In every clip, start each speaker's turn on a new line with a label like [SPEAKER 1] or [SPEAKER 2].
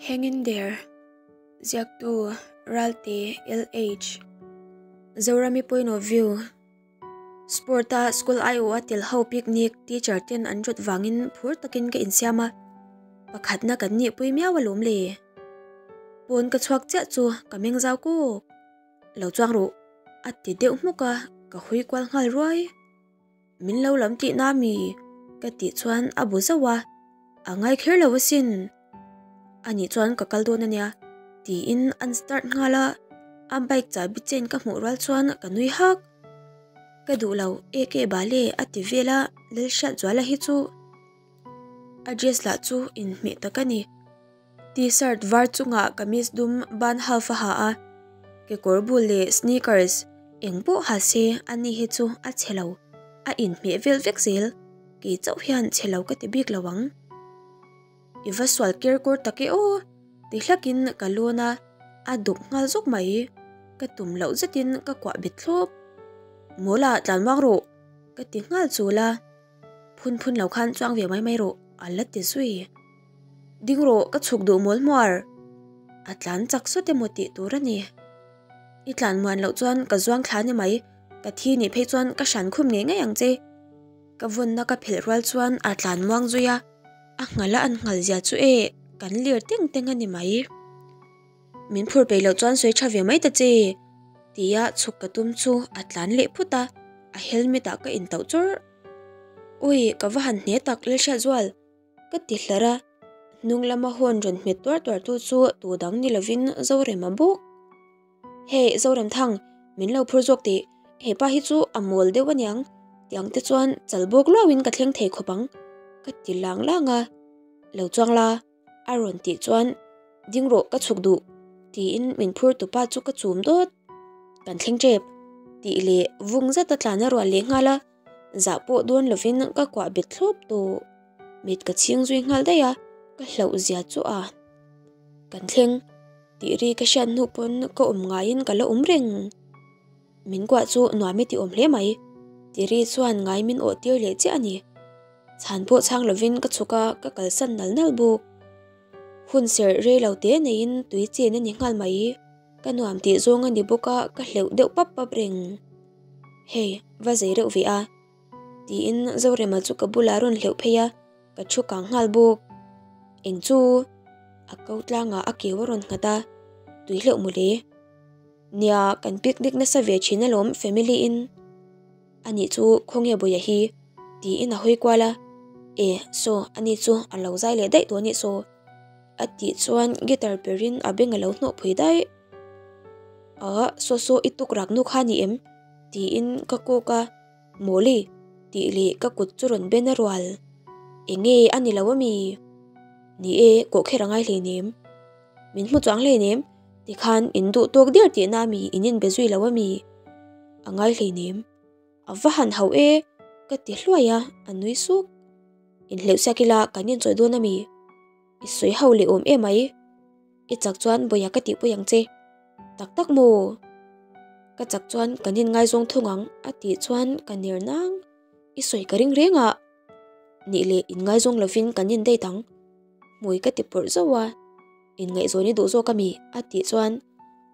[SPEAKER 1] Hang in there, Ziaktu, Ralte, LH. Zorami point of view, Sport a school aiawh a tel ho picnic teacher ten an rawt vangin phur takin ka insiam a, pakhatna kan nihpui miau alawm le. Pawn ka chhuak chiah chu ka meng zau kawk. Lo chuang rawh, a ti deuh hmuk a, ka hui kual nghal ruai. Min lo lam tih na mi? Ka tih chuan a bu zauh a, a ngai kher lo asin. Anih chuan ka kal dawn ania tiin an start nghal a, a bike chahbi chain ka hmuh rual chuan ka nui hak. Ka duh lo ek e bale a ti vel a, Lalhriatzuala hi chu a dress lah chu inhmeh tak a ni. T-shirt var chungah kamis dum ban half a ha a, kekawr bul leh sneakers eng pawh ha se ani hi chu a chhe lo, a inhmeh vel vek zel, kei chauh hian chhe lo ka ti bik lo ang. I va sual ker kawr tak e aw ti hlakin ka lawn a, a duk nghal zawk mai, ka tum loh zetin ka kuah bet thlawp. Mawla tlan vang rawh ka ti nghal chul a, phun phun lo khan chuang ve mai mai rawh a la ti zui. Ding rawh ka chhuk duh mawl hmuar. A tlan chak sawt emaw tih tur a ni. I tlan muan loh chuan ka zuang thla ni mai, ka thi nih phei chuan ka hran khum ngei ngei ang che. Ka vawnna ka phelh rual chuan a tlan muang zui a, a nghal a an nghal zia chu e kan lir teng teng a ni mai. Min phur peih loh chuan sawi tha ve mai ta che tia chhuk ka tum chu a tlan leh phut a, a helmet ah ka intauh chawrh. Ui ka va han hne tak Lalhriatzual. Ka ti hlar a, hnung lama hawn rawn hmet tuar tuar tu chu tu dang ni lovin Zorema bawk. Hey Zoremthang, min lo phur zawk teh, hepa hi chu a mawl deuh aniang, tiang te chuan chal bawk luauin ka thleng thei khawp ang, ka ti lang lang a. Lo chuang la, a rawn tih chuan ding rawh ka chhuk duh, tiin min phur tupa chu ka chum dawt. Kan thleng tep, tih leh vung zeta tlan a rual leh nghal a. Zah pawh dawn lovin ka kuah bet thlawp tawh. Mit ka chhing zui nghal daih a, ka hlauh zia chu a. Kan thleng tih ri ka hriat hnu pawn ka awm ngaiin ka la awm reng. Min kuah chu nuam i ti awm hle mai. Tih ri chuan ngai min awh tir leh chiah a ni. Chhan pawh chhang lovin ka chhuk a, ka kalsan nal nal bawk. Hun serh rei lo te neiin tui chen a ni nghal mai. Ka nuam tih zawng a ni bawk a, ka hleuh deuh pap pap reng. Hei, va zei reuh ve a. Tiin Zorema chu ka bulah rawn hleuh phei a, ka thu kang nghal bawk. Eng chu? A ko tlangah a keu a rawn nghat a, tui hleuh mawle. Nia, kan picnic nasa ve thin alawm family in. Anih chu khawnge Bawia hi? Tiin a hawi kual a, E, saw, ani chu a lo zai leh daih tawh anih saw. A tih chuan guitar perin a beng a lo hnawh phui daih. Ah, saw saw i tuk rak nu kha ni em? Tiin ka kawk a, Mawli tih leh ka kut chu rawn ben a rual. Enge a ni lo ami? Ni e, kawh kher a ngai hleinem. Min hmu chuang hleinem, tikhan in duh tawk der tihna ami in inbe zui lo ami? A ngai hleinem. A va han hauh e, ka ti hluai a, a nui suk. Inhleuh siak ila kan inchawi dawn ami? I sawi ho leh awm emai. I chak chuan bawia ka tihpui ang che. Tak tak maw? Ka chak chuan kan inngaizawng thung ang a tih chuan ka ner nang. I sawi ka ring reng a. Nih leh inngaizawng lovin kan in date ang. Hmui ka ti pawrh zauh a. Inngaihzawn i duh zawk ami? A tih chuan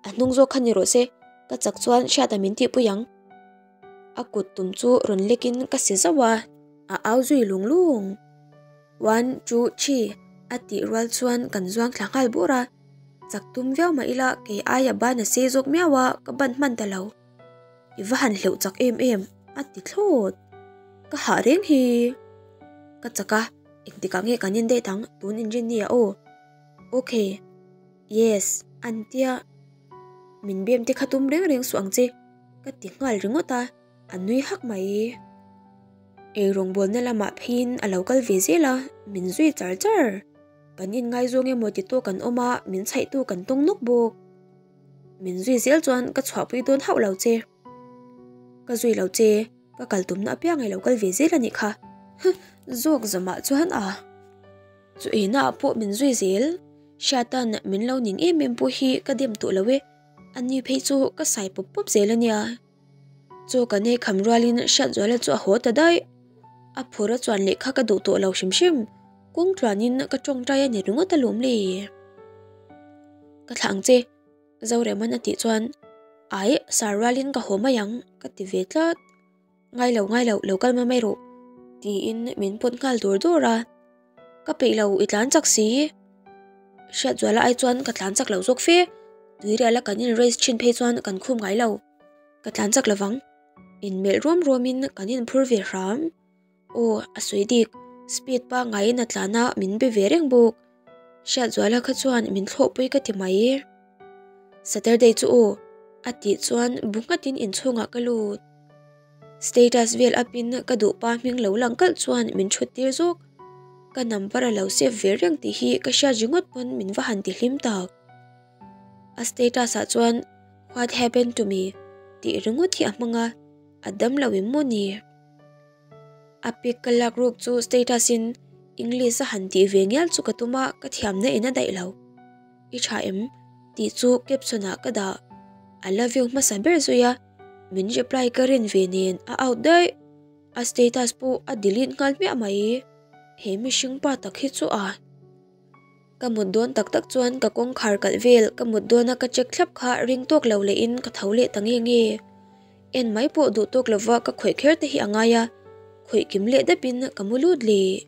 [SPEAKER 1] a hnung zawk kha ni rawh se. Ka chak chuan hriata min tihpui ang. A kut tum chu rawn lekin ka si zauh a, a au zui lung lung. One, two, three a tih rual chuan kan zuang thla nghal bur a, chak tum viau mah ila kei aia ban a sei zawk miau a, ka ban hman ta lo. I va han hleuh chak em em a ti thlawt. Ka hah reng hi. Ka chak a, engtikah nge kan in date ang tun inrin ni ah aw. Okay. Yes, an tia. Min bem te kha tum reng reng suh ang che ka ti nghal ringawt a. A nui hak mai. Eirawngbawlna lamah pheiin a lo kal ve zel a, min zui char char. Kan inngaizawng emaw ti tawk an awm a, min chhaihtu kan tawng nawk bawk. Min zui zel chuan ka chhuahpui dawn hauh lo che. Ka zui lo che, ka kal tumna apiang i lo kal ve zel a nih kha. Huh, zawk zamah chuan a. Chu eina ah pawh min zui zel. Hriatan min lo ning em em pawh hi ka dem tawh lo e, ani phei chu ka sai pawp pawp zel a nia. Chaw kan ei kham rualin Hriatzuala chu a haw ta daih. A phur a chuan lehkha ka duh tawh lo hrim hrim. Kawng tluanin ka tawngtai a ni ringawt alawm le. Ka thlah ang che. Zoreman a tih chuan, Ai, sar rualin ka haw mai ang, ka ti ve tlat. Ngai lo, ngai lo, lo kal mai mai rawh, tiin min pawt nghal dur dur a. Ka peih lo, i tlan chak si. Hriatzuala ai chuan ka tlan chak lo zawk fe. Tuiriala kan in race thin phei chuan kan khum ngai lo. Ka tlan chak lovang. Inmelh ruam ruamin kan inphur ve hram. Aw, a sawi dik. Speed pangaiin a tlan a, min be ve reng bawk. Hriatzuala kha chuan min thlawhpui ka ti mai. Saturday chu aw, a tih chuan bu nghatin inchhungah ka lut. Status vel up in ka duhpa hming lo lang kalh chuan min thut tir zawk. Ka number a lo save ve reng tih hi ka hriat ringawt pawn min va han ti hlim tak. A status ah chuan What happened to me? tih ringawt hi a hmang a, a dam lo em maw ni? A pic ka lak ruk chu status in English a han tih ve ngial chu ka tum a, ka thiamna in a daih lo. I tha em? tih chu caption ah ka dah. A la view hmasa ber zui a, min reply ka rin ve nen a out daih. A status pawh a delete nghal hmiah mai. He mihring pa tak hi chu a. Ka mut dawn tak tak chuan ka kawngkhar kalh vel ka mut dawna ka check thlap kha ring tawk lo lehin ka tho leh ta nge nge. En mai pawh duh tawk lova ka khawih kher te hi a ngai a, khawih kim leh dapin ka mu lut leh.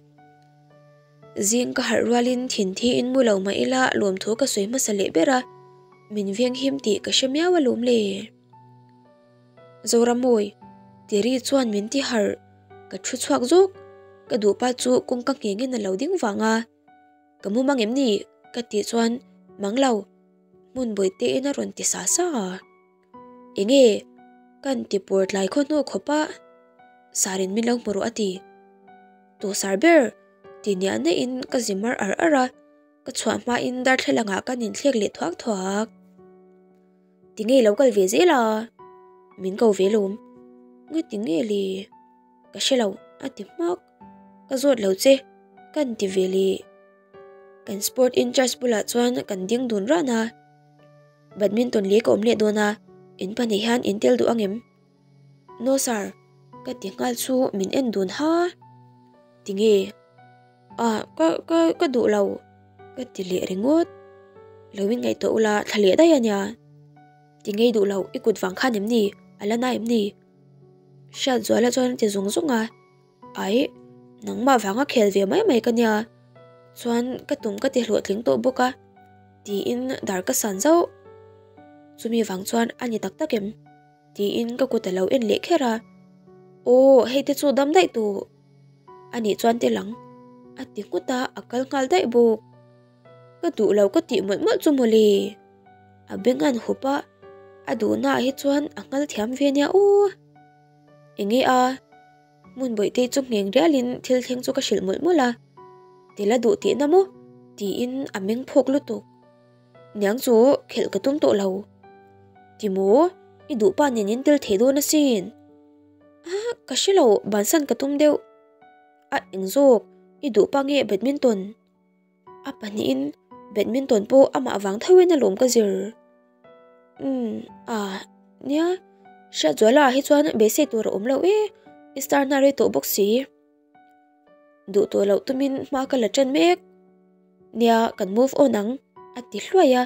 [SPEAKER 1] Zing ka harh rualin thin thiin mu lo mah ila lawmthu ka sawi hmasa leh ber a, min veng him tih ka hre miau alawm le. Zoramawi, Tiri chuan min ti harh, ka thu chhuak zawk, ka duhpa chu kawngka nghengin a lo ding vang a. Ka mu mang em ni? Ka tih chuan mang lo, hmun bawih tein a rawn ti sa sa a. Enge? Kan ti pur tlai khaw hnu khawp a, Sarin min lo hmu rawh a ti. Tu sar ber? Ti niah naihin ka zi mar ar ar a, ka chhuah hmain darthlalangah kan inthlek leh thuak thuak. Ti nge lo kal ve zel a? Min ko ve lawm. Nge ti nge le? Ka hre lo, a ti hmak. Ka zawt lo che, kan ti ve leh. Kan sport in charge bulah chuan kan ding dun ran a. Badminton leh ka awm leh dawn a, in pahnih hian in tel duh ang em? No sir, ka ti nghal chu min en dun ha. Tinge? Ah, ka ka ka duh lo, ka ti leh ringawt. Lo in ngaihtuah ula thla leh daih a nia. Tinge i duh loh, i kut vang khan em ni? A la na em ni? Hriatzuala chuan a ti zung zung a. Aih, nangmah vanga khel ve mai mai ka nia, chuan ka tum ka ti hlawhtling tawh bawk a, tiin dar ka san zauh. Chumi vang chuan a ni tak tak em? Tiin ka kut a lo en leh kher a. Aw, hei te chu dam daih tawh. A nih chuan tel ang, a ti nghut a, a kal nghal daih bawk. Ka duh lo ka tih mawlh mawlh chu mawle. A beng a han hup a, a duhnaah hi chuan a nghal thiam ve nia aw. Enge a? Hmun bawihte chu ngheng rialin thil thleng chu ka hrilh mawlh mawlh a, Tel a duh tihna maw? tiin a meng phawk lutuk. Niang chu khelh ka tum tawh lo. Ti maw? I duh pa nen in tel thei dawn asin. A, ka hre lo, bansan ka tum deuh. A eng zawk, i duh pa nge badminton? A pahnihin badminton pawh amah vang thoin a lawm ka zir. Umm ah nia Hriatzuala ah hi chuan beisei tur a awm lo e, i star hna rei tawh bawk si. Duh tawh loh tumin hma ka la ṭan mek. Nia kan move on ang a ti hluai a,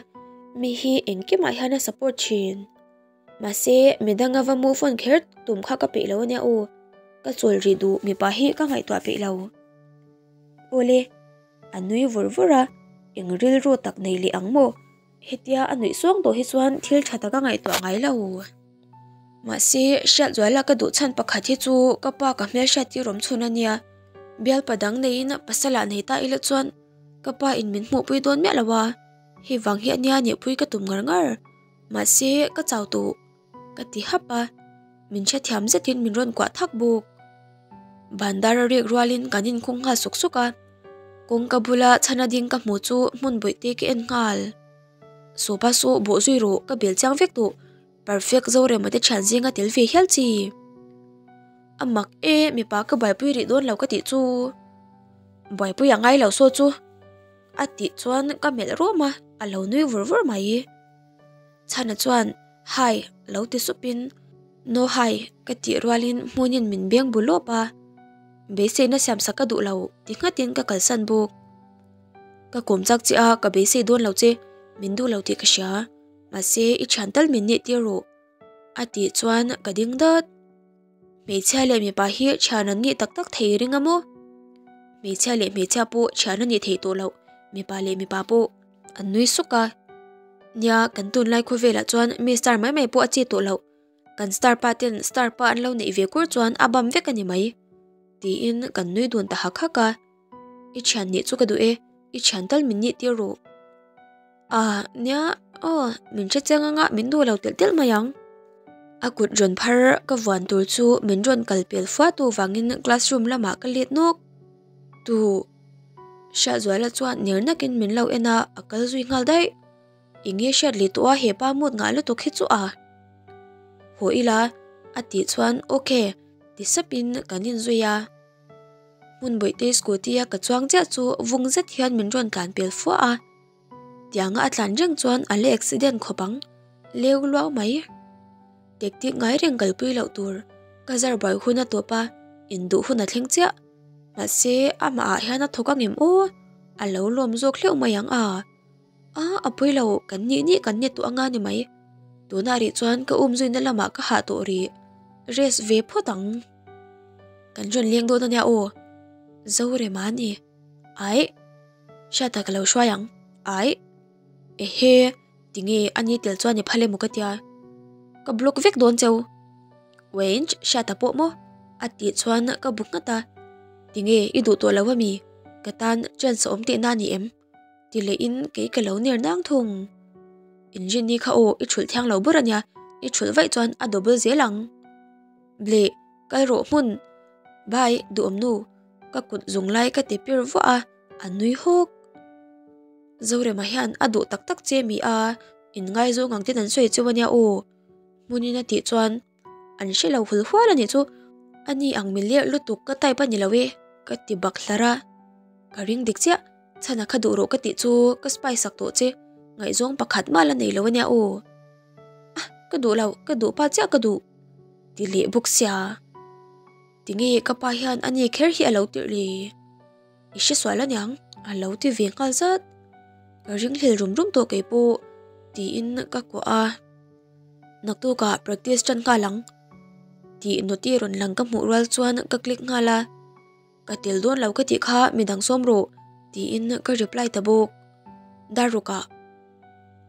[SPEAKER 1] mi hi engkimah hian a support ṭhin. Mahse midanga va move on kher tum kha ka peih lo ania aw, ka chawl rih duh mipa hi ka ngaihtuah peih lo. Awle, a nui vur vur a, eng rilru tak nei leh ang maw? Hetia a nuih suang tawh hi chuan thil tha tak a ngaihtuah ngai lo. Mahse, Hriatzuala ka duh chhan pakhat hi chu ka pa ka hmelhriat tir awm chhun a nia. Bialpa dang neiin pasal ah nei ta ila chuan ka pa in min hmuhpui dawn miah lo a, hei vang hi a nia nihpui ka tum ngar ngar. Mahse, ka chau tawh. Ka ti hap a, min hrethiam zetin min rawn kuah thak bawk. Bandar a rik rualin kan inkhung nghal suk suk a, kawngka bula chhana ding ka hmuh chu hmun bawihte ka en nghal. Sopa saw bawh zui rawh ka bel chiang vek tawh, perfect Zorema te thian zinga tel ve hial chi. A mak e, mipa ka buaipui rih dawn lo ka tih chu. Buaipui a ngai lo saw chu a tih chuan ka melh rum a, a lo nui vur vur mai. Chhana chuan Hi lo ti supin No hi ka tih rualin hmunin min beng bu lawp a, beiseina siamsak ka duh lo ti nghatin ka kalsan bawk. Ka kawm chak che a, ka beisei dawn lo che, Min duh lo tih ka hria, mahse i thian tal min nih tir rawh a tih chuan ka ding dat. Hmeichhia leh mipa hi thian an nih tak tak thei ring a maw? Hmeichhia leh hmeichhia pawh thian a nih theih tawh loh, mipa leh mipa pawh an nui suk a. Nia, kan tunlai khawvelah chuan mi star mai mai pawh a chi tawh loh. Kan star pa ten star pa an lo neih ve kur chuan a bam vek a ni mai. Tiin kan nui dun ta hak hak a. I thian nih chu ka duh e, i thian tal min nih tir rawh. Ah, nia, aw, min hre chiang anga min duh lo telh telh mai ang. A kut rawn phar ka vuan tur chu min rawn kal pel fua tu vangin classroom lamah ka let nawk. Tu Hriatzuala chuan ner nakin min lo en a, a kal zui nghal daih. Enge hriat leh tawh a hepa mood ngah lutuk hi chu a. Haw ila, a tih chuan ok ti sapin kan inzui a. Hmun bawihte scooty a ka chuang chiah chu vung zet hian min rawn tlan pel fua a. Tianga a tlan reng chuan a la accident khawp ang. Leu luau mai. Tactic ngai reng kalpui loh tur. Ka zar buai hun a tawp a, induh hun a thleng chiah. Mahse amah ah hian a thawk angem aw? A lo lawm zawk hleuh mai ang a. A, a pawi lo, kan nih nih kan ni tawh anga ni mai. Tunah rih chuan ka umzuina lamah ka hah tawh rih. Rest ve phawt ang. Kan rawn leng dawn ania aw. Zorema a ni. Aih. Hriata ka lo hruai ang. Aih. Ehe, tinge a ni tel chuan i phal emaw ka tia. Ka block vek dawn cheu. Wench, Hriata pawh maw? A tih chuan ka bu nghat a. Tinge i duh tawh lo ami? Ka tan chance a awm tihna a ni em? Ti lehin kei ka lo ner nang thung. Inrinni kha aw i thulh thiang lo ber ania, i thulh vaih chuan a double zel ang. Bleh, kal rawh hmun. Bye, duhawm nu. Ka kut zung lai ka ti pir vuah a, a nui hawk. Zorema hian a duh tak tak che mi a, inngaizawng ang ten an sawi cheu ania aw. Hmunin a tih chuan an hre lo hul hual a nih chu. Ani ang mi lerh lutuk ka type a ni lo e, ka ti bak hlar a. Ka ring dik chiah, chhana kha duh rawh ka tih chu ka spy sak tawh che, ngaihzawng pakhat mah la nei lo ania aw. Ah, ka duh lo, ka duh pa chiah ka duh. Ti leh bawk sia. Tinge ka pa hian ani kher hi a lo tirh le? I hre sual aniang, a lo ti ve nghal zat. Ka ringhlel rum rum tawh kei pawh, tiin ka kuah a. Naktukah practice tan nghal ang tih noti rawn lang ka hmuh rual chuan ka click nghal a. Ka tel dawn lo ka tih kha midang sawm rawh tiin ka reply ta bawk. Darukah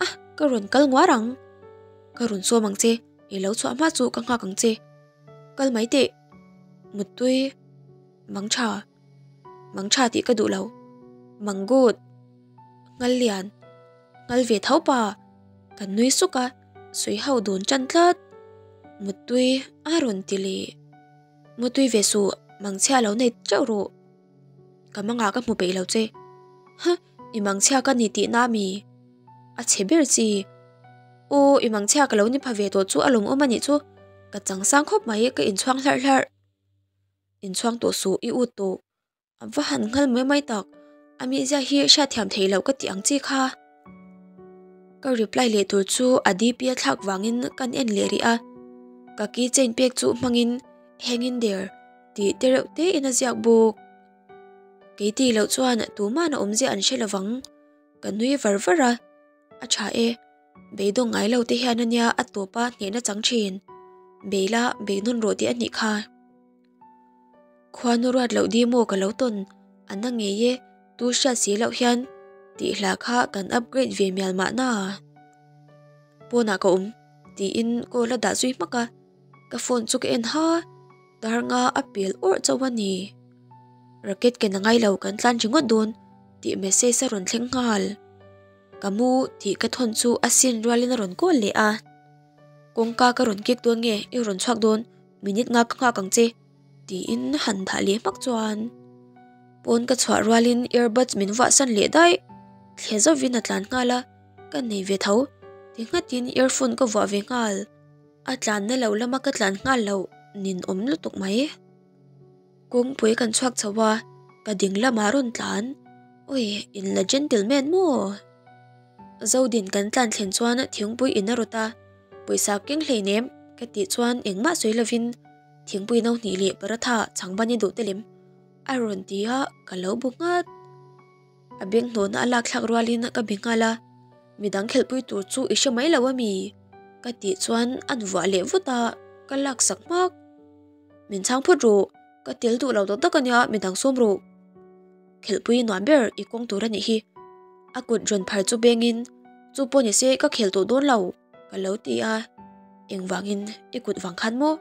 [SPEAKER 1] Ah ka rawn kal nguar ang. Ka rawn sawm ang che, i lo chhuah hma chu ka nghak ang che. Kal mai teh. Muttui Mang tha. Mang tha tih ka duh lo. Mang good. Ngal lian. Ngal ve tho pa. Kan nui suk a, sawi ho dun tan tlat. Muttui a rawn ti leh. Mutui ve suh, mangchhia lo nei teuh rawh. Ka mangah ka hmu peih lo che. Huh, i mangchhia ka ni tihna mi? A chhe ber chi. Aw, i mangchhia ka lo ni pha ve tawh chu a lawmawm a nih chu. Ka changsang khawp mai, ka inchhuang hlarh hlarh. Inchhuang tawh suh, i ut tawh. A va han nghal mai mai tak, a mizia hi hriatthiam theih loh ka tih ang chi kha. Ka reply leh tur chu a DP a thlak vangin kan en leh rih a, ka key chain pek chu hmangin hang in there tih te reuh te in a ziak bawk. Kei tih loh chuan tuman a awmzia an hre lovang, ka nui var var a, a tha e, beidawng ngai lo te hian ania a tawp a hnehna chang thin, beila beihnawn rawh tih a nih kha. Khuanu ruat loh di maw ka lo tawn a na ngei e, tu hriat si loh hian tih hla kha kan upgrade ve mial mahna. Pawnah ka awm tiin call a dah zui hmak a, ka phone chu ka en ha, dar nga a pel awrh chauh a ni. Racket ken a ngai lo kan tlan ringawt dawn tih message a rawn thleng nghal. Ka mu tih ka thawn chu a sin rualin a rawn call leh a. Kawngka ka rawn kik dawn nge i rawn chhuak dawn minute nga ka nghak ang che tiin han dah leh hmak chuan pawn ka chhuah rualin earbuds min vuah san leh daih thle zovin a tlan nghal a ka nei ve tho ti nghatin earphone ka vuah ve nghal a tlanna lo lama ka tlan nghal loh nin awm lutuk mai kawngpui kan chhuak chho a ka ding lamah rawn tlan oi in la gentleman maw. Zodin kan tlan thlen chuan thingpui in a rawt a, pawisa keng hleinem ka tih chuan engmah sawi lovin thingpui no hnih leh paratha chhangban i duh te lem a rawn ti a, ka lo bu nghat. A beng hnawhna a lak thlak rualin ka be nghal a, Midang khelhpui tur chu i hre mai lo ami? Ka tih chuan an vuah leh vut a, ka laksak hmak. Min chhang phut ru, ka tel duh lo tak tak ania midang sawm ru. Khelhpui nuam ber i kawng tur anih hi. A kut rawn phar chu bengin, Chu pawh ni se ka khel tawh dawn lo, ka lo ti a. Engvangin i kut vang khan maw?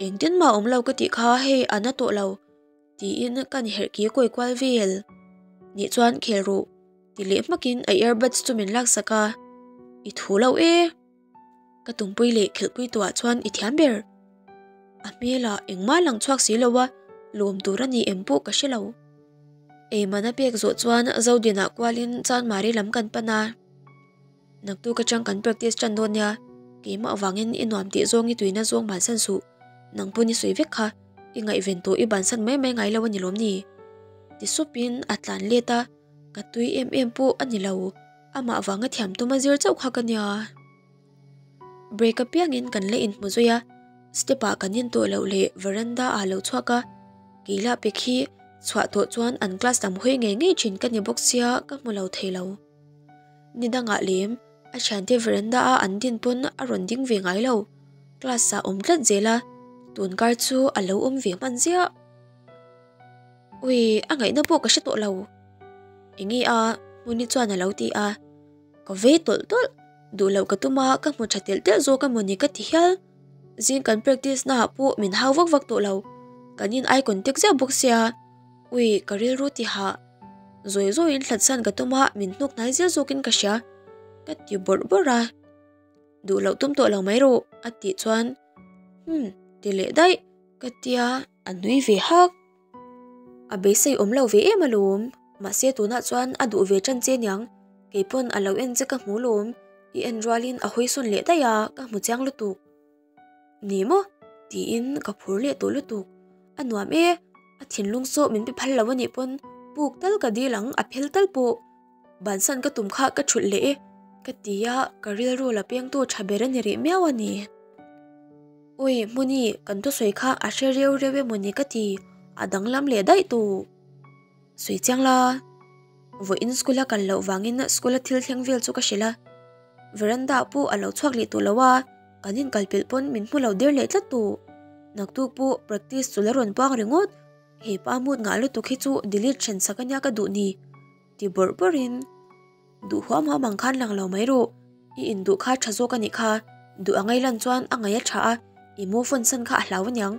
[SPEAKER 1] Engtin mah awm lo ka tih kha hei a na tawh lo. Tiin ka ni herh ki kawi kual vel. Nih chuan khel ru ti leh hmakin a earbuds chu min laksak a, I thu lo e. Ka tumpui leh khelhpui tuah chuan i thiam ber. A hmelah engmah lang chhuak si lo a, lawm tur a ni em pawh ka hre lo. Eiman a pek zawh chuan Zodinah kualin Chanmari lam kan pan a. Naktuk atang kan practice tan dawn nia, keimah avangin i nuam tih zawng i tuina zawng bansan suh, nang pawn i sawi vek kha, i ngaihven tawh i bansan mai mai ngai lo a ni lawm ni? Ti supin a tlan let a, ka tui em em pawh a ni lo, amah vanga thiam tum a zir chauh kha ka nia. Break apiangin kan la inhmu zui a, step ah kan in tawh loh leh veranda ah lo chhuak a, kei lah pe khi chhuah tawh chuan an class lam hawi ngei ngei thin ka ni bawk sia ka hmu lo thei lo. Ni dangah lem, a thiante veranda a an din pawn a rawn ding ve ngai lo. Class ah awm tlat zel a, tun kar chu a lo awm ve hman ziah. Ui, a ngaihna pawh ka hre tawh lo. Enge a, Hmuni chuan a lo ti a. Ka vei tawlh tawlh, duh loh ka tum a, ka hmu tha telh telh zawk emawni ka ti hial. Zing kan practice naah pawh min hau vak vak tawh lo, kan in eye contact ziah bawk sia. Ui, ka rilru ti hah. Zawi zawiin hlatsan ka tum a, min hnuk hnai zel zawkin ka hria. Ka ti bawrh bawrh a. Duh loh tum tawh lo mai rawh, a tih chuan, Hmm, ti leh daih, ka tia, a nui ve hak. A beisei awm lo ve em alawm, mahse tunah chuan a duh ve tan che niang, kei pawn a lo en che ka hmu lawm, i en rualin a hawi sawn leh daih a, ka hmu chiang lutuk. Ni maw? Tiin ka phur leh tawh lutuk. A nuam e, a thinlung saw min pe phal lo a nih pawn puk tal ka dil ang a phel tal pawh. Bansan ka tum kha ka thulh leh e, ka ti a, ka rilru la pengtu tha ber a ni rih miau a ni. Ui, Hmuni, kan thusawi kha a hre reu reu emawni ka ti, a danglam leh daih tawh. Sawi chiang la, vawiin school a kal loh vangin school a thil thleng vel chu ka hrilh a, veranda ah pawh a lo chhuak leh tawh lo a, kan inkal pelh pawn min hmu lo der leh tlat tawh. Naktuk pawh practice chu la rawn puang ringawt, he pa mood ngah lutuk hi chu delete then sak ania ka duh ni ti bawrh bawrhin duh huam huam ang khan lang lo mai rawh, i induh kha tha zawk a nih kha, duh a ngaih lan chuan a ngaih a tha a, i move on san kha a hlau aniang,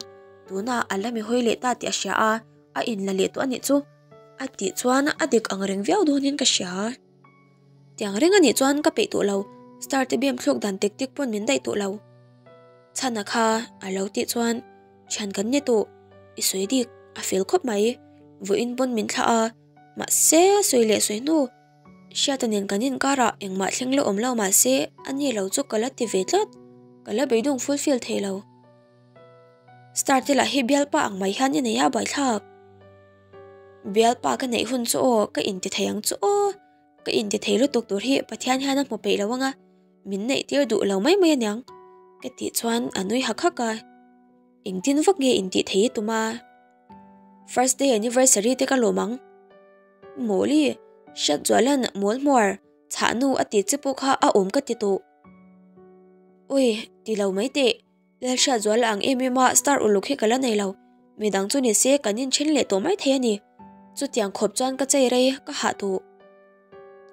[SPEAKER 1] tunah a la mi hawi leh ta tih a hria a. A in la leh tawh a nih chu a tih chuan a dik ang reng viau dawnin ka hria. Tiang reng a nih chuan ka peih tawh lo, star te bem thluk dan tek tek pawn min daih tawh lo. Chhana kha a lo tih chuan thian kan ni tawh, i sawi dik, a fel khawp mai, vawiin pawn min thlah a, mahse sawi leh sawi hnu Hriata nen kan inkarah engmah thleng la awm lo mahse a ni lo chu ka la ti ve tlat, ka la beidawng fulfill thei lo. Star te lah hi bialpa ang mai hian i nei a buaithlak. Bialpa ka neih hun chu aw ka inti thei ang chu aw. Ka inti thei lutuk tur hi Pathian hian a hmu peih lo anga min neih tir duh lo mai mai aniang ka tih chuan a nui hak hak a. Engtin vak nge intih thei i tum a? First day anniversary te ka lawm ang. Mawli, Hriatzuala'n mawl hmuar chhah nu a ti che pawh kha a awm ka ti tawh. Ui, ti lo mai teh. Lalhriatzuala ang em em a star uluk hi ka la nei lo, midang chu ni se kan inthen leh tawh mai thei a ni. Chutiang khawp chuan ka chei rei, ka hah tawh.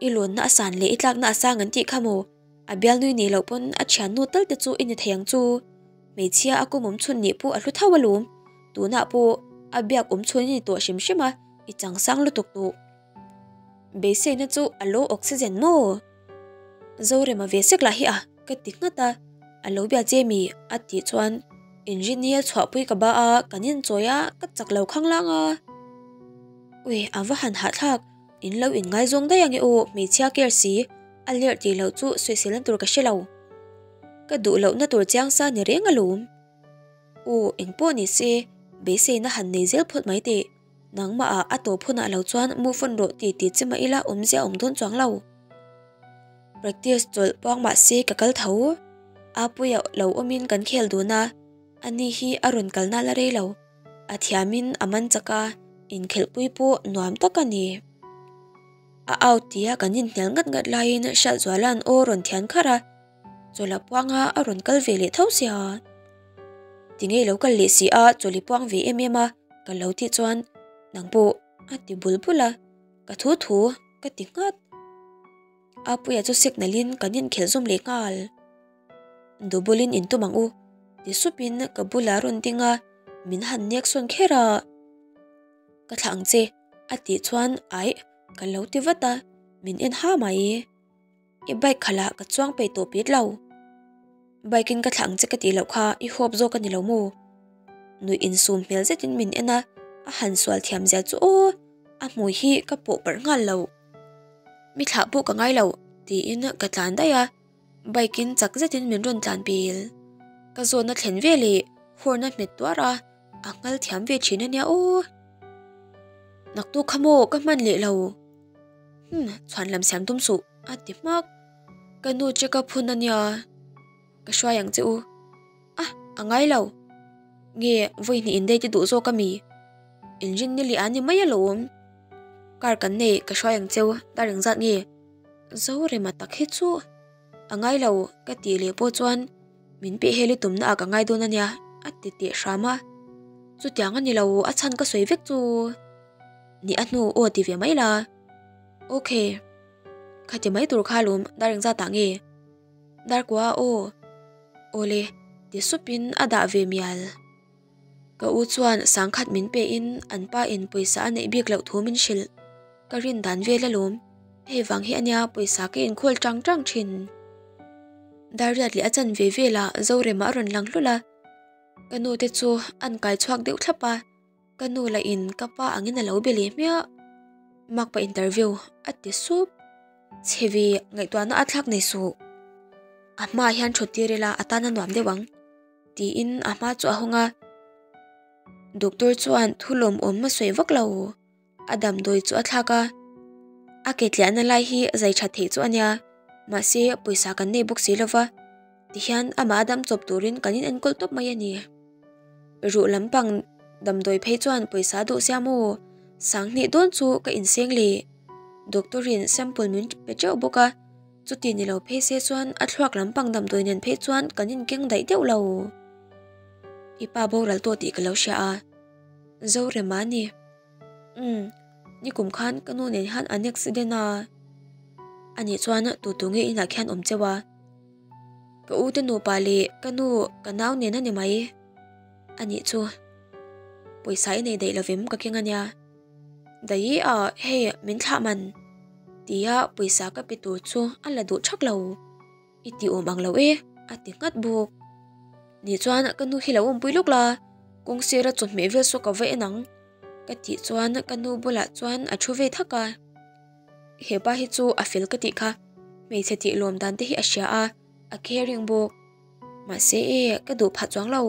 [SPEAKER 1] I lawnna a san leh i tlakna a sang an tih kha maw? A bialnui nih loh pawn a thiannu tal te chu i ni thei ang chu. Hmeichhia a kum awm chhun nih pawh a hlu tho alawm. Tunah pawh a biak awm chhun i ni tawh hrim hrim a, i chang sang lutuk tawh. Beiseina chu a lo oxygen maw? Zorema ve sek lah hi a, ka ti nghat a, a lo bia che mi a tih chuan engineer chhuahpui ka ba a, kan inchawi a, ka chak lo khanglang a. Ui, a va han hahthlak, in lo inngaizawng daih ange aw, hmeichhia care si, a lerh tih loh chu sawiselna tur ka hre lo. Ka duh lohna tur chiang sa ni reng alawm. Aw, engpawh ni se, beiseina han nei zel phawt mai teh. Nangmah ah a tawp hunah lo chuan move on rawh ti ti che mah ila awmzia awm dawn chuang lo. Practice chawlh puang mah se ka kal tho. Apuia lo awmin kan khel dun a, ani hi a rawn kal nal a rei lo. A thiamin a man chak a, inkhelhpui pawh nuam tak a ni. A out tia kan inhnial ngat ngat laiin Hriatzuala'n aw rawn thian kharh a, Chawla puanga a rawn kal ve leh tho sia. Tinge i lo kal leh si a, chawli puang ve em em a ka lo tih chuan nang pawh a ti bul bul a, ka thu thu ka ti nghat. Apuia chu signal in kan inkhelh zawm leh nghal. Dubulin in tum ang u ti supin ka bulah rawn ding a, min han nek sawn kher a. Ka thlah ang che a tih chuan aih ka lo ti vat a, min en ha mai. I bike khalah ka chuang peih tawh pit lo. Bike in ka thlah ang che ka tih loh kha i huap zawk a ni lo maw? Nuih insum hmel zetin min en a, a han sual thiam zia chu aw, a hmui hi ka pawh parh nghal lo. Mi thlah pawh ka ngai lo tiin ka tlan daih a, bike in chak zetin min rawn tlan pil. Ka zawn a thlen veleh horn a hmet tuar a, a nghal thiam ve thin a nia aw. Naktuk kha maw ka hman leh lo. Hmm, chhuan lam siam tum suh a ti hmak. Ka nu check up hun a nia, ka hruai ang che u. A, a ngai lo. Nge vawi hnih in date i duh zawk a mi? Inrin ni leh a ni mai alawm. Car kan nei ka hruai ang cheu dar engzat nge? Zorema tak hi chu a ngai lo ka tih leh pawh chuan min peh hel i tumna ah ka ngai dawn a nia a ti teh hram a. Chutiang a ni lo a chhan ka sawi vek chu. Ni a hnu aw ti ve mai la. Ok. Khati mai tur kha lawm dar engzat ah nge? Dar kua aw. Awle ti supin a dah ve mial. Ka u chuan sangkhat min pe in an pa in pawisa a neih bik loh thu min hrilh. Ka rin dan vel alawm. Hei vang hi ania pawisa ka inkhawl tang tang thin. Darriat leh a chan ve velah Zorema a rawn lang hlul a. Ka nu te chu an kai chhuak deuh thlap a. Ka nu lah in ka pa angin a lo be leh hmiah. Makpa interview a ti sup. Chhe ve ngaihtuahna a thlak nei suh. A hmaah hian thut tir ila a tan a nuam deuh ang tiin a hma chu a hawng a. Doctor chuan thu lawmawm a sawi vak lo. A damdawi chu a thlak a. A ke tliahna lai hi zai tha theih chu a nia mahse pawisa kan nei bawk si lova tihian amah a dam chawp turin kan in enkawl tawp mai a ni. Ruh lampang damdawi phei chuan pawisa duh sia maw? Sanghnih dawn chu ka inseng leh. Doctor in sample min pe teuh bawk a. Chuti ni lo phei se chuan a thluak lampang damdawi nen phei chuan kan inkeng daih deuh lo. I pa boral tawh tih ka lo hria a. Zorema a ni. Umm, nikum khan ka nu nen hian an accident a. Anih chuan tu tu nge inah khian awm cheu a. Ka u te nupa leh ka nu ka nau nen a ni mai. Anih chu. Pawisa i nei daih lovem ka keng a nia. Daih a hei min thlah man. Tia pawisa ka pe tur chu a la duh thak lo. I ti awm ang lo e a ti nghat bawk. Ni chuan ka nu hi lo awmpui lawk la, kawng sira chawhmeh vel saw ka va en ang ka tih chuan ka nu bulah chuan a thu ve thak a. He pa hi chu a fel ka tih kha, hmeichhe tih lawm dan te hi a hria a, a caring bawk. Mahse e, ka duh phah chuang lo.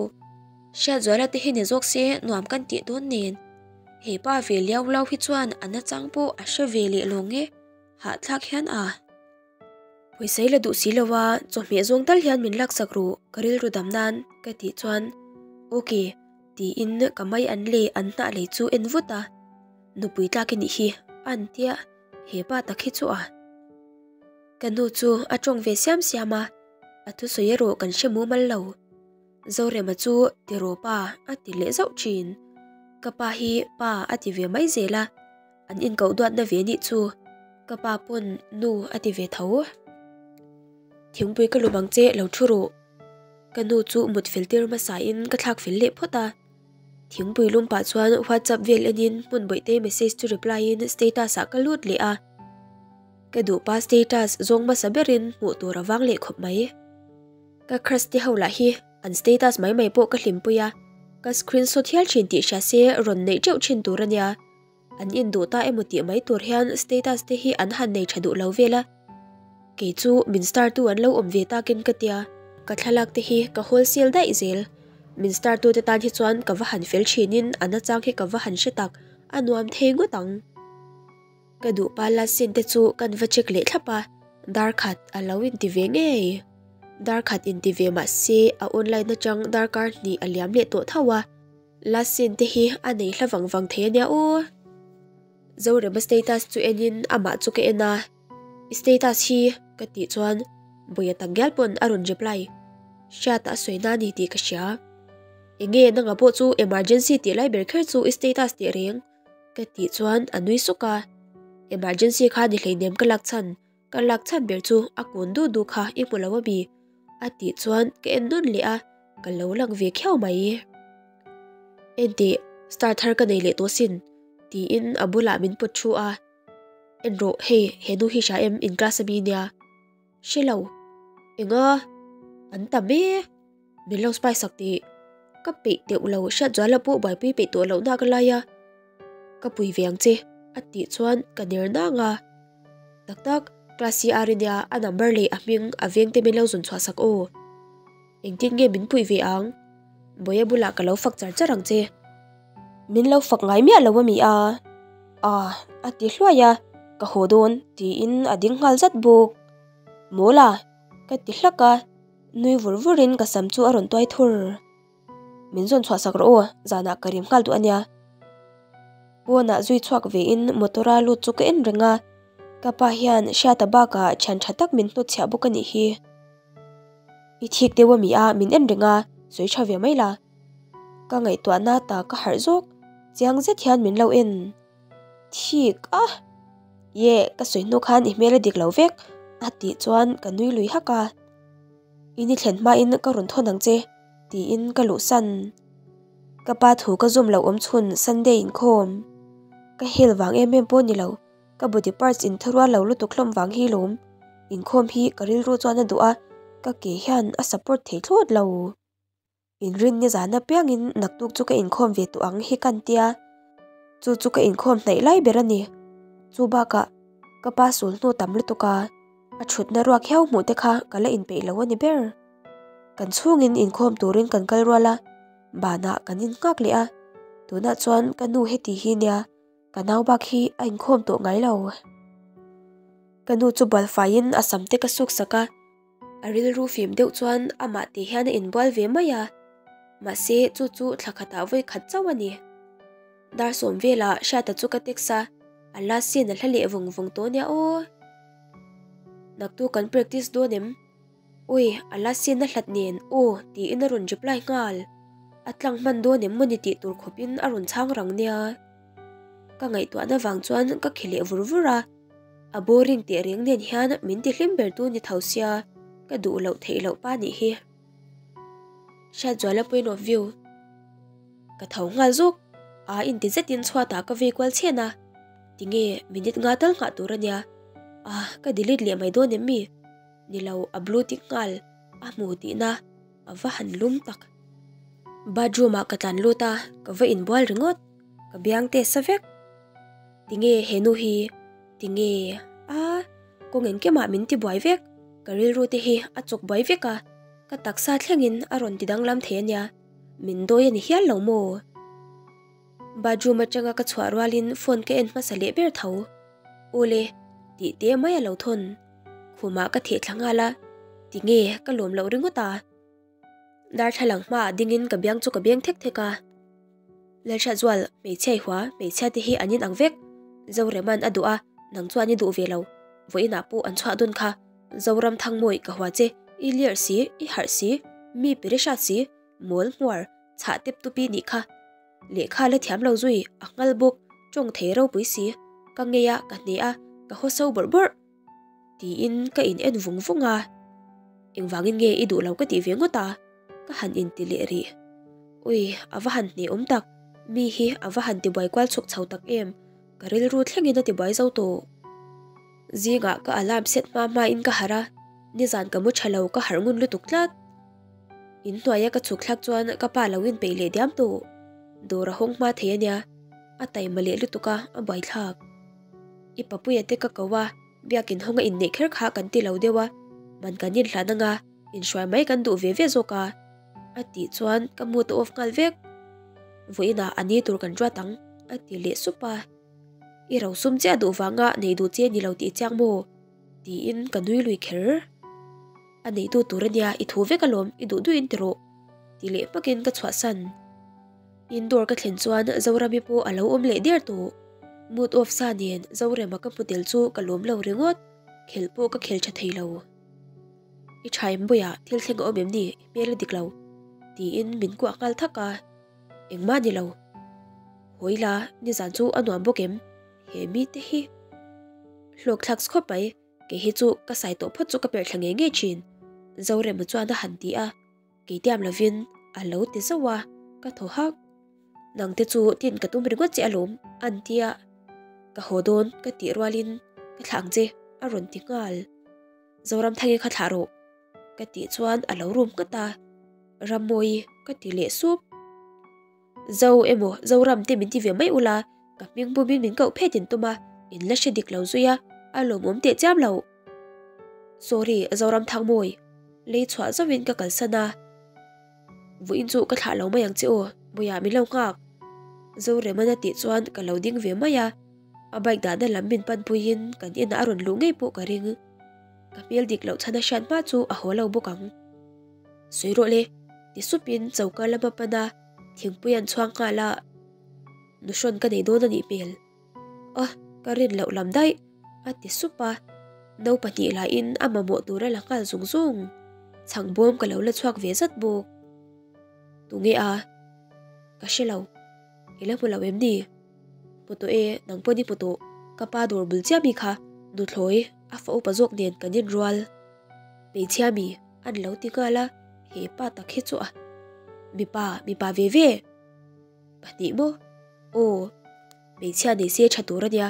[SPEAKER 1] Hriatzuala te hi ni zawk se nuam kan tih dawn nen. He pa ve liau lau hi chuan a nachang pawh a hre ve leh lawng e, hahthlak hian a. Pawisa i la duh si lo a, chawhmeh zawng tal hian min laksak ru, ka rilru dam nan ka tih chuan Ok tiin ka mai an leh an hnah lei chu en vut a, nupui tlak i nih hi a an tia, he pa tak hi chu a. Ka nu chu a tawng ve siam siam a, a thusawi erawh kan hre mumal lo. Zorema chu tiraw pa a ti leh zauh thin. Ka pa hi pa a ti ve mai zel a, an inkoh duatna ve nih chu ka pa pawn nu a ti ve tho. Thingpui ka lu bang che lo thu rawh. Ka nu chu mut fel tir hmasa in ka thlak fel leh phawt a. Thingpui lum pah chuan WhatsApp vel en in hmun bawihte message chu reply in status ah ka lut leh a. Ka duh pa status zawng hmasa berin hmuh tur a vang leh khawp mai. Ka crush te ho lah hi an status mai mai pawh ka hlimpui a, ka screenshot hial thin tih hria se rawn neih teuh thin tur a nia. An induh ta emaw tih mai tur hian status te hi an han nei tha duh lo vel a. Kei chu min star tu an lo awm ve takin ka tia, ka thlalak te hi ka wholesale daih zel. Min star tu te tan hi chuan ka va han fel thinin a nachang hi ka va han hre tak, a nuam thei ngawt ang. Ka duh pa last scene te chu kan va check leh thlap a, dar khat a lo inti ve ngei. Dar khat inti ve mah se a online atang darkar hnih a liam leh tawh tho a. Last scene te hi a nei hla vang vang thei a nia aw. Zorema status chu enin amah chu ka en a, I status hi ka tih chuan Bawia takngial pawn a rawn reply. Hriata a sawi na ni tih ka hria. Enge nanga pawh chu emergency tih lai ber kher chu i status teh reng ka tih chuan a nui suk a. Emergency kha ni hleinem ka lak chhan, ka lak chhan ber chu a kun du du kha i hmu lo ami a tih chuan ka en nawn leh a, ka lo lang ve khiau mai. Enteh star thar ka nei leh tawh sin tiin a bulah min pawt thu a. En rawh hei he nu hi hria em in class ami nia. Hre lo. Enga? An tam e. Min lo spy sak tih. Ka peih teuh lo hriat zual la pawh buaipui peih tawh loh nak lai a. Ka pui ve ang che a tih chuan ka ner nang a. Tak tak, class hi a nia a number leh a hming a veng te min lo zun chhuah sak aw. Engtin nge min puih ve ang? Bawia bulah ka lo fak char char ang che. Min lo fak ngai miah lo ami a? A a ti hluai a, ka haw dawn tiin a ding nghal zat bawk. Mawl a? Ka ti hlak a, nui vur vurin ka sam chu a rawn tuai thur. Min zawn chhuah sak rawh aw, zanah ka rim nghal duh a nia. Pawnah zui chhuak vein motor a lut chu ka en reng a, ka pa hian Hriata bakah thian tha tak min hnutchhiah bawk a nih hi. I thik deuh ami a, min en reng a, sawi tha ve mai la. Ka ngaihtuahna ta ka harh zawk, chiang zet hian min lo en. Thik a! Ye, ka sawi hnu khan i hmel a dik lo vek, a tih chuan ka nui lui hak a. I ni thlen hmain ka rawn thawn ang che, tiin ka luhsan. Ka pa thu ka zawm loh awm chhun Sunday inkhawm. Ka hel vang em em pawh ni lo, Ka body parts in tharual lo lutuk hlawm vang hi lawm. Inkhawm hi ka rilru chuan a duh a, ka ke hian a support thei thlawt lo. Inrin ni zan apiangin naktuk chu ka inkhawm ve tawh ang hi kan tia. Chu chu ka inkhawm hnaih lai ber a ni. Chu bakah ka pa sul hnu tam lutuk a, a thutna ruak hiau hmuh te kha ka la inpeih lo a ni ber. Kan chhungin inkhawm turin kan kal rual a, banah kan innghak leh a, tunah chuan ka nu heti hi nia. Ka nau bak hi a inkhawm tawh ngai lo. Ka nu chu bal faiin a sam te ka suk sak a, a rilru fim deuh chuan amah tih hian a inbual ve mai a, mahse chu chu thla khatah vawi khat chauh a ni. Dar sawm velah Hriata chu ka text a, a last scene a hla leh vawng vawng tawh nia aw. Naktu kan practice dawn em? Ui, a la sin a hlat nen aw tiin a rawn reply nghal. A tlang hman dawn em mawni tih tur khawpin a rawn chhang rang nia. Ka ngaihtuahna vang chuan ka khi leh vur vur a. A boring teh reng nen hian min ti hlim ber tu ni tho sia, ka duh loh theih loh pa nih hi. Hriatzuala point of view. Ka tho nghal zawk, a inti zetin chhuatah ka vei kual chhen a. Tinge minute nga tal nghah tur a nia. Ah, ka delete leh mai dawn em mi? Ni lo, a blue tick nghal, a hmu tihna a va han lum tak. Bathroom ah ka tlan lut a, ka va inbual ringawt, ka biang te sa vek. Tinge he nu hi, tinge a, kawng engkimah min tibuai vek, ka rilru te hi a chawk buai vek a, ka taksa thlengin a rawn ti danglam thei ania, min dawi a ni hial lo maw? Bathroom atanga ka chhuah rualin phone ka en hmasa leh ber tho. Awle, tih te mai a lo thawn. Khumah ka theh thla nghal a, tinge ka lawm loh ringawt a. Darthlalang hmaah dingin ka biang chu ka beng thek thek a. Lalhriatzual, hmeichhia i hua, hmeichhia te hi an inang vek. Zoreman a duh a, nang chuan i duh ve lo. Vawiinah pawh an chhuah dawn kha. Zoram Thangmawi ka hua che, i lir si, i harh si, mi pere hrat si, mawl hmuar, chhah tep tupi nih kha. Lehkha la thiam lo zui, a nghal bawk, tawng thei ropui si, ka ngei a, ka hne a, ka haw so bawrh bawrh. Tiin ka in en vung vung a, engvangin nge i duh lo ka tih ve ngawt a, ka han inti leh rih. Ui, a va han hne awm tak, mi hi a va han tibuai kual chhuk chho tak em, ka rilru thlengin a tibuai zo tawh. Zingah ka alarm set hma hmain ka harh a, nizan ka mu tha lo ka harh ngun lutuk tlat. In hnuaia ka chhuk thlak chuan ka pa lo inpeih leh diam tawh. Dawr a hawng hma thei a nia, a taima leh lutuk a, a buaithlak. I papuia te ka ko a, biakin hawnga inneih kher kha kan ti lo deuh a, man kan inhlan anga inhruai mai kan duh ve ve zawk a, a tih chuan ka mood a off nghal vek. Vawiinah a ni tur kan ruat ang, a ti leh sup a. I rosum chiah duh vanga nei duh che ni lo tih chiang maw? Tiin ka nui lui kher. A neitu tur a nia, i thu vek alawm, i duh duhin ti rawh, ti leh hmakin ka chhuahsan. Indoor ka thlen chuan Zorami pawh a lo awm leh der tawh. Mood off sa nen Zorema ka hmu tel chu ka lawm lo ringawt, khelh pawh ka khel tha thei lo. I tha em buia thil thleng a awm em ni i hmel a dik lo tiin min kuah nghal thak a, engmah ni lo. Hawi la nizan chu a nuam bawk em he mite hi. Hlawk thlak khawp mai kei hi chu ka sai tawh phawt chu ka perh thla ngei ngei thin Zorema chuan a han ti a. Kei tiam lovin a lo ti zauh a, ka thaw hak. Nang te chu tin ka tum ringawt che alawm an ti a, ka haw dawn ka tih rualin ka thlah ang che a rawn ti nghal. Zoramthangi kha thlah rawh ka tih chuan a lo rum nghat a, Rammawi ka ti leh sup. Zo emaw Zoram te min ti ve mai ula, ka hming bumin min koh phet in tum a, in la hre dik lo zui a, a lawmawm teh chiam lo. Sorry Zoramthangmawi, lei chhuah zauhin ka kalsan a. Vawiin chu ka thlah lo mai ang che aw, Bawiah min lo nghak. Zoremana tih chuan ka lo ding ve mai a, a bike dahna lam min panpuiin kan inah a rawn luh ngei pawh ka ring. Ka hmel dik loh chhan a hriat hma chu a haw lo bawk ang. Sawi rawh le, ti supin choka lama pan a, thingpui an chhuang nghal a, nuhrawn ka nei dawn a nih hmel. A, ka rin loh lam daih, a ti sup a. No pahnih lahin a mamawh tur a la nghal zung zung. Chhang bawm ka lo la chhuak ve zat bawk. Tunge a? Ka hre lo. I la hmu lo em ni? Hmu tawh e, nang pawh ni hmu tawh. Ka pa dawr bul chiah mi kha, nuthlawi, a fa upa zawk nen kan inrual. Hmeichhia mi an lo ti nghal a, he pa tak hi chu a. Mipa, mipa ve ve. Pahnih maw? Aw, hmeichhia nei se tha tur a nia.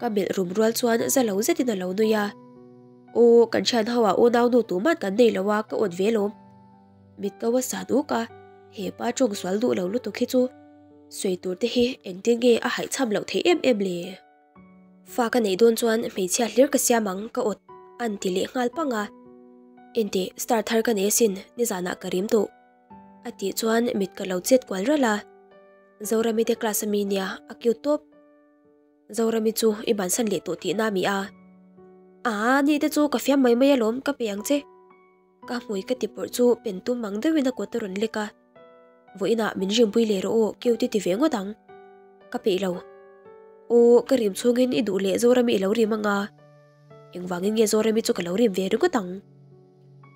[SPEAKER 1] Ka melh rum rual chuan za lo zetin a lo nui a. Aw, kan thian ho ah unau nu tuman kan nei lo a, ka awt ve lawm. Mit ko a san uk a, he pa tawng sual duh lo lutuk hi chu sawi tur te hi engtin nge a haihchham loh theih em em le? Fa ka neih dawn chuan hmeichhia hlir ka siam ang ka awt an ti leh nghal pang a. Enteh, star thar ka nei asin, nizanah ka rim tawh. A tih chuan mit ka lo chet kual ralh a. Zorami te class ami nia, a cute tawp. Zorami chu i bansan leh tawh tihna ami a? Aa, ni te chu ka fiam mai mai alawm, ka pe ang che. Ka hmui ka ti pawrh chu pen tum ang deuhin a kut a rawn lek a. Vawiinah min rimpui leh rawh aw, cute i ti ve ngawt ang. Ka peih lo. Aw, ka rim chhungin i duh leh Zorami i lo rim anga. Engvangin nge Zorami chu ka lo rim ve ringawt ang?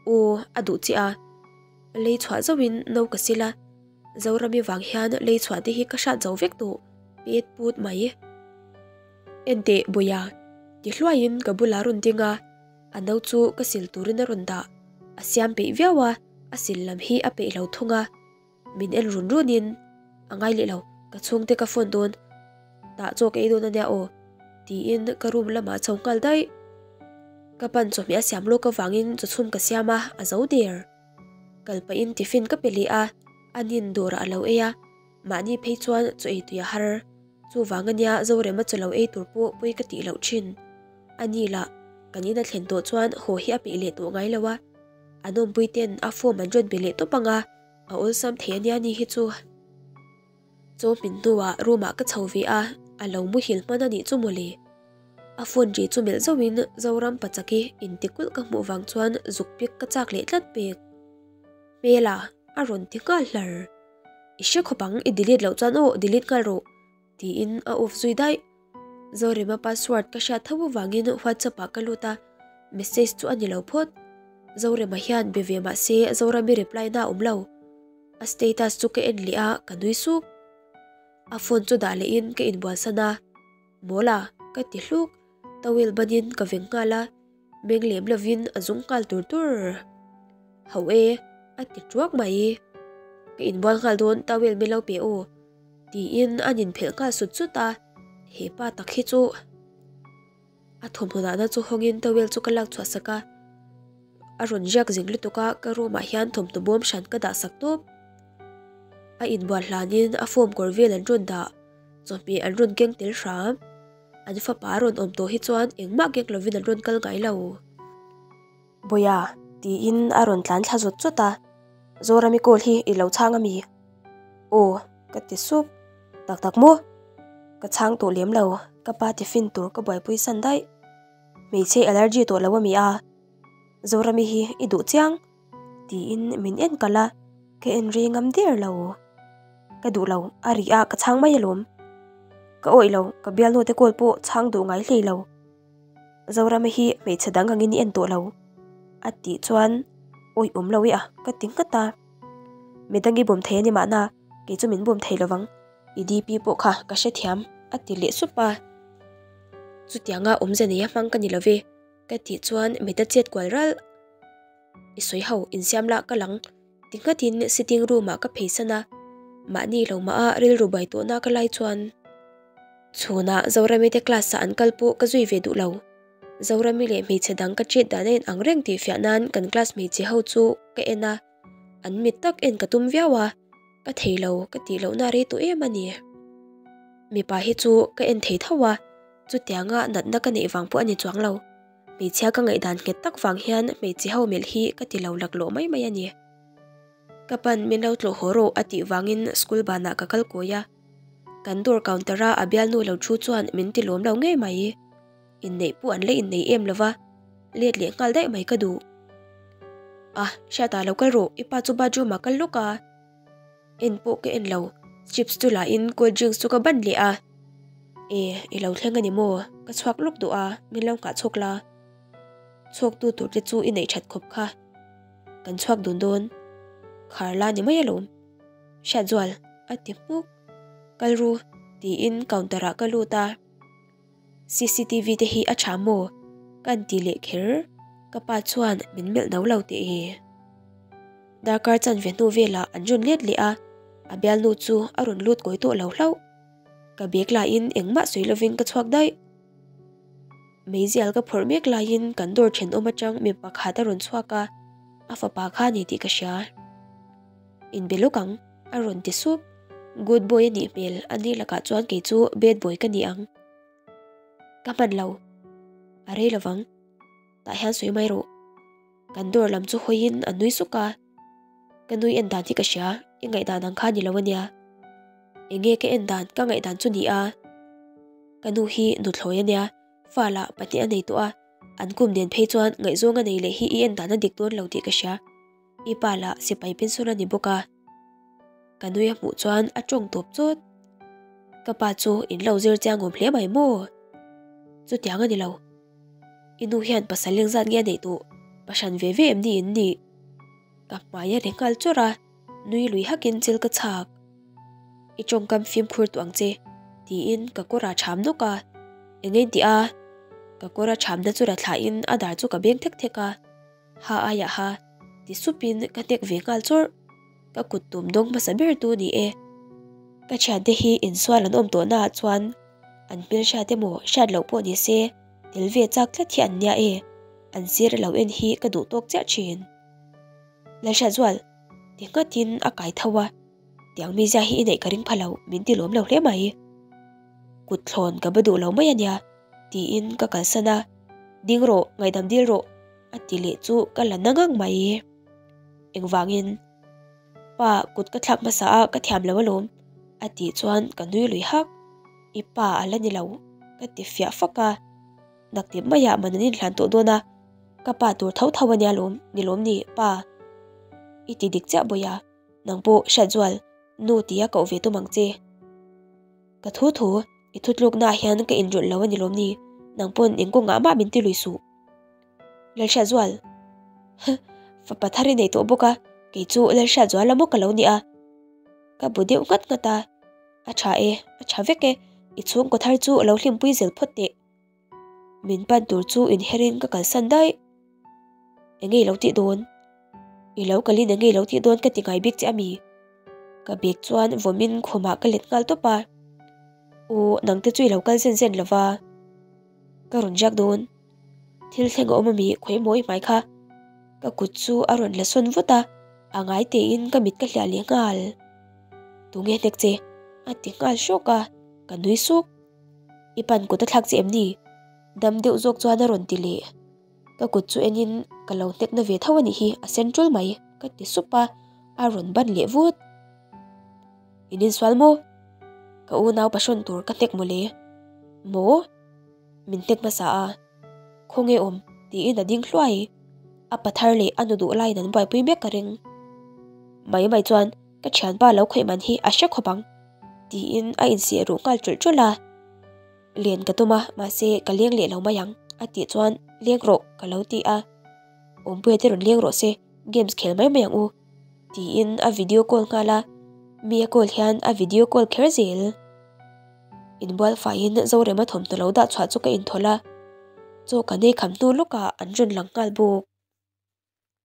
[SPEAKER 1] Aw, a duh chiah a. Lei chhuah zauhin no ka sil a, Zorami vang hian lei chhuah te hi ka hrat zo vek tawh, pet put mai. Enteh Bawia, ti hluaiin ka bulah rawn ding a, a no chu ka sil turin a rawn dah. A siam peih viau a, a sil lam hi a peih lo thung a. Min en run runin, A ngai leh lo, ka chhungte ka phone dawn, tah chaw ka ei dawn ania aw, tiin ka room lamah a chho nghal daih. Ka pan chawhmeh a siam lawk avangin chawchhum ka siam a, a zo der. Kal pahin tiffin ka pe leh a, a nin dawrah a lo ei a, mahni phei chuan chaw ei tui a har. Chuvang ania Zorema chaw lo ei tur pawh pawi ka tih loh thin. A ni lah, kan in a thlen tawh chuan haw hi a peih leh tawh ngai lo a, a nawmpui ten a form an rawn be leh tawp ang a, a awlsam thei ania ni hi chu. Chaw hmin hnuah room ah ka chho ve a, a lo muhil hman a nih chu mawle. A phone ri chu melh zauhin Zoram pachaki inti kulh ka hmuh vang chuan zuk pik ka chak leh tlat pek. Hmela, a rawn ti nghal hlar. I hre khawp ang, i delete loh chuan aw delete nghal rawh, tiin a off zui daih. Zorema password ka hriat tho avangin WhatsApp ah ka lut a, message chu a ni lo phawt. Zorema hian be ve mah se Zorami reply na a awm lo. A status chu ka en leh a, ka nui suk. A phone chu dah lehin ka inbualsan a. Mawla, ka ti hluk. Towel banin ka veng nghal a, meng lem lovin a zung nghal tur tur. Ho e, a ti tuak mai. Ka inbual nghal dawn towel min lo pe aw, tiin a ninphelh nghal sut sut a, he pa tak hi chu. A thawmhnaw dahna chu hawngin towel chu ka lak chhuah sak a, a rawn riak zing lutuk a, ka room ah hian thawmhnaw bawm hran ka dah sak tawp. A inbual hlanin a form kawr vel an rawn dah, chawhmeh an rawn keng tel hram. An fapa a rawn awm tawh hi chuan engmah keng lovin an rawn kal ngai lo. Bawia, tiin a rawn tlan thla zawt zawt a, Zorami call hi i lo chhang a mi? Aw, ka ti sup. Tak tak maw? Ka chhang tawh lem lo, ka pa tiffin tur ka buaipui san daih. Hmeichhe allergy tawh lo a mi a? Zorami hi i duh chiang? Tiin min en kalh a, ka en rei ngam der lo. Ka duh lo, a ri a ka chhang mai alawm. Ka awih lo, ka bialnu te call pawh chhang duh ngai hlei lo. Zorama hi hmeichhe dang angin i en tawh lo a tih chuan awih awm lo i a ka ti nghat a. Midang i bawm thei a ni mahna kei chu min bawm thei lovang i DP pawh kha ka hrethiam a ti leh sup a. Chutianga awmze neia hmang ka ni love ka tih chuan mit a chet kual ralh. I sawi ho insiam lah ka lang ti nghatin sitting room ah ka phei san a, mahni lo mah a rilru bai tawhna ka lai chuan chhunah Zorami te class ah an kal pawh ka zui ve duh lo. Zorami leh hmeichhe dang ka treat dan a in ang reng tih fiah nan kan class hmeichhe ho chu ka en a, an mit tak en ka tum viau a, ka thei lo ka tih lohna rei tawh em a ni. Mipa hi chu ka en thei tho a, chutianga natna ka neih vang pawh a ni chuang lo. Hmeichhia ka ngaihdan nghet tak vang hian hmeichhe ho melh hi ka ti lo laklawh mai mai a ni. Ka pan min lo tlawh haw rawh a tih vangin school banah ka kal kawi a. Kan dawr counter a a bialnu lo thu chuan min ti lawm lo ngei mai. Inneih pawh an la innei em lova, let leh nghal daih mai ka duh. A, hriatah lo kal rawh, i pa chu bathroom ah kal lawk a. En pawh ka en lo, chips chu la in cold drinks chu ka ban leh a. E, i lo thleng a ni maw? Ka chhuak lawk duh a, min lo nghah chhawk la. Chhuak tu tur te chu i neih that khawp kha. Kan chhuak dun dawn. Khar la ni mai alawm. Hriatzual, a ti hmuk. Kal ru, tiin counter ah ka lut a. Cctv te hi a tha maw? Ka an ti leh kher. Ka pa chuan min melh no lo teh e. Darkar chanve hnu velah an rawn let leh a, a bialnu chu a rawn lut kawi tawh lo hlauh. Ka bag laiin engmah sawi lovin ka chhuak daih. Meizial ka phawrh mek laiin kan dawr thenawm atang mi pakhat a rawn chhuak a, a fapa kha a ni tih ka hria. Inbe lawk ang, a rawn ti sup. Good boy a nih hmel, a ni lakah chuan kei chu bad boy ka ni ang. Ka hman lo. A rei lovang. Tah hian sawi mai rawh. Kan dawr lam chu hawiin a nui suk a. Ka nui en dan hi ka hria, i ngaihdan ang kha ni lo ania. Enge ka en dan, ka ngaihdan chu ni a. Ka nu hi nuthlawi ania, fa lah pahnih a nei tawh a, an kum nen phei chuan ngaihzawng a nei leh hi i en dan a dik dawn lo tih ka hria. I pa lah sipai pension a ni bawk a. Ka nui a hmuh chuan a tawng tawp chawt. Ka pa chu in lo zir chiang awm hle mai maw? Chutiang a ni lo. I nu hian pasal leng zat nge a neih tawh? Pahran ve ve em ni in nih? Ka hmai a ri nghal chawrh a, nui lui hakin chil ka chhak. I tawngkam fimkhur tawh ang che, tiin ka kawr a cham nawk a. Eng nge tih a? Ka kawr a chamna chu ra thlahin a dar chu ka beng thek thek a. Ha aiah ha, ti supin ka hnek ve nghal chawrh. Ka kut tum dawng hmasa ber tu ni e. Ka thiante hi insual an awm tawh naah chuan an hmel hriat emaw hriat loh pawh ni se tel ve chak tlat hi an nia e. An sir lo en hi ka duh tawk chiah thin. Lalhriatzual, ti nghatin a kai tho a. Tiang mizia hi i neih ka ring pha lo, min ti lawm lo hle mai. Kut thlawn ka ba duh lo mai a nia, tiin ka kalsan a. Ding rawh, ngaihdam dil rawh, a ti leh chu ka la na ngang mai. Engvangin? Pa, kut ka thlak hmasa a, ka thiam lo alawm, a tih chuan ka nui lui hak. I pa a la ni lo, ka ti fiah fak a. Naktip maiah man an inhlan tawh dawn a, ka pa tur tho tho a nia lawm, ni lawm ni, pa. I ti dik chiah bawi a, nang pawh Hriatzual, nu tia koh ve tum ang che. Ka thu thu, i thutluknaah hian ka inrawlh lo a ni lawm ni, nang pawn eng kawngah mah min ti lui suh. Lalhriatzual, Huh, fapa thar i nei tawh bawk a, kei chu Lalhriatzuala maw ka lo ni a. Ka bu deuh nghat nghat a, a tha e, a tha vek e, i chhungkaw thar chu lo hlimpui zel phawt teh. Min pan tur chu inherin ka kalsan daih. Enge i lo tih dawn? I lo kalin enge i lo tih dawn ka ti ngai bik che ami? Ka bag chuan vawmin khumah ka let nghal tawp a. U, nangte chu i lo kal zen zen lova. Ka rawn ziak dawn. Thil thleng a awm ami khawi mawi hmai kha. Ka kut chu a rawn la sawn vut a, a ngai tein ka mit ka hliah leh nghal. Tunge hnek che? A ti nghal hrawk a, ka nui suk. I pan kut a thlak che em ni? Dam deuh zawk chuan a rawn ti leh. Ka kut chu enin ka lo hnek na ve tho a nih hi, a sen tul mai, ka ti sup a, a rawn ban leh vut. In insual maw? Ka unau pahrawn tur ka hnek mawle. Maw? Min hnek hmasa a. Khawnge awm? tiin a ding hluai. A pathar leh a nu duh laiin an buaipui mek ka ring. Mai mai chuan ka thianpa lo khawih man hi a hre khawp ang. Tiin a inseh ruh nghal ṭulh ṭulh a. Len ka tum a, mahse ka leng leh lo mai ang a tih chuan leng rawh ka lo ti a. Awmpuia te rawn leng rawh se, games khel mai mai ang u tiin a video call nghal a, mi a call hian a video call kher zel. Inbual faiin Zorema thawmhnaw lo dah chhuah chu ka inthawlh a, chaw ka nei kham hnu lawkah an rawn lang nghal bawk.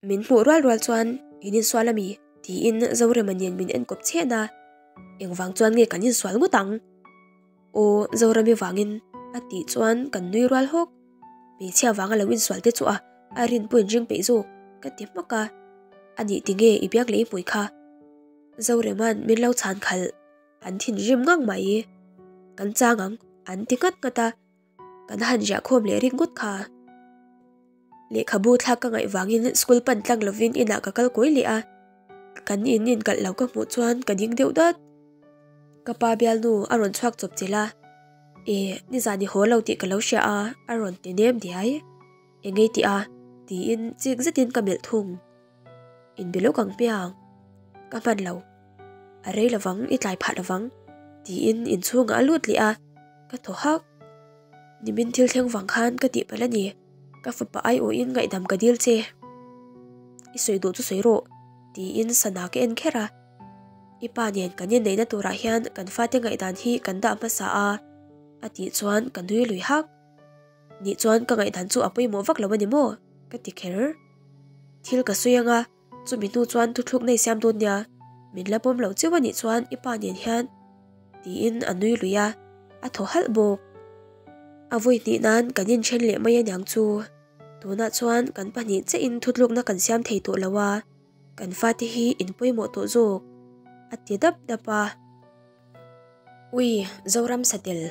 [SPEAKER 1] Min hmuh rual rual chuan in insual ami? tiin Zorema nen min enkawp chhen a, engvang chuan nge kan insual ngawt ang? Aw Zorami vangin a tih chuan kan nui rual hawk, hmeichhia vanga lo insual te chu a a rin pawh inring peih zawk ka ti hmak a, anih tinge i biak leh i hmui kha? Zorema'n min lo chhan khalh an thinrim ngang mai, kan chang ang an ti nghat nghat a. Kan han riah khawm leh rik ngawt kha. Lehkhabu thlak ka ngaih vangin school pan tlang lovin inah ka kal kawi leh a. Kan in inkalh lo ka hmuh chuan ka ding deuh dat. Ka pa bialnu a rawn chhuak chawp chilh a. E, nizan i haw lo tih ka lo hria a, a rawn ti nem diai. Engei tih a? tiin chik zetin ka melh thung. Inbe lawk ang hmiang. Ka hman lo. A rei lovang, i tlai phah lovang, tiin inchhungah a lut leh a, ka thaw hak. Nimin thil thleng vang khan ka tih palh a ni, ka fapa aiawhin ngaihdam ka dil che. I sawi duh chu sawi rawh, tiin sana ka en kher a. I pa nen kan inneihna turah hian kan fate ngaihdan hi kan dah hmasa a, a tih chuan ka nui lui hak. Nih chuan ka ngaihdan chu a pawimawh vak lo a ni maw? ka ti kher. Thil ka sawi anga chumi hnu chuan thuthluk nei siam dawn nia, min la pawm lo chiu a nih chuan i pa nen hian tiin a nui lui a, a thaw halh bawk. A vawi hnih nan kan inthen leh mai aniang chu. Tunah chuan kan pahnih chiahin thutlukna kan siam thei tawh lo a, kan fate hi in pawimawh tawh zawk, a ti dap dap a. Ui, Zoram satel,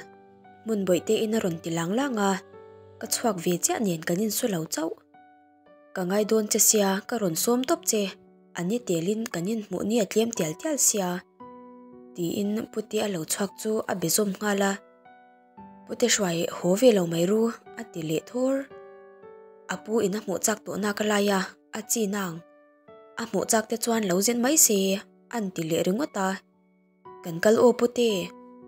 [SPEAKER 1] hmun bawih te in a rawn ti lang lang a, ka chhuak ve chiah nen kan insu lo chauh. Ka ngai dawn che sia, ka rawn sawm tawp che, a ni telin kan inhmuh ni a tlem tial tial sia, tiin Pute a lo chhuak chu a be zawm nghal a. Pute hruai haw ve lo mai ru, a ti leh thawr. A pu in a hmuh chak tawh nak a lai a, a chi nang. A hmuh chak te chuan lo zen mai se, an ti leh ringawt a. Kan kal aw pute,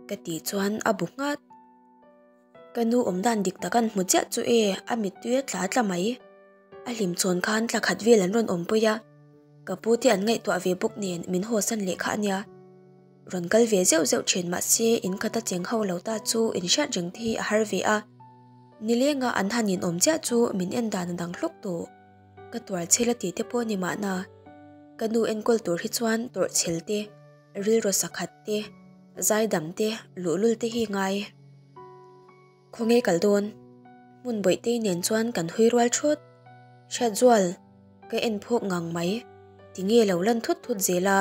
[SPEAKER 1] ka tih chuan a bu nghat. Ka nu awm dan dik tak an hmu chiah chu e, a mittui a tla tla mai. A hlim chhawn khan tla khat vel an rawn awmpui a, ka pu te an ngaihtuah ve bawk nen min hawsan leh kha a nia. Rawn kal ve zeuh zeuh thin mahse in khat a cheng ho lo ta chu in hriat reng te hi a har ve a. Nilenga an han in awm chiah chu min en dan a dang hlawk tawh. Ka tuar chhel a ti te pawh a ni mahna. Ka nu enkawl tur hi chuan tawrh chhel te, rilru sakhat te, zaidam te, luhlul te hi ngai. Khawnge kal dawn? Hmun Bawihtei nen chuan kan hui rual thut. Hriatzual, ka en phawk ngang mai. Tinge lo lan thut thut zel a,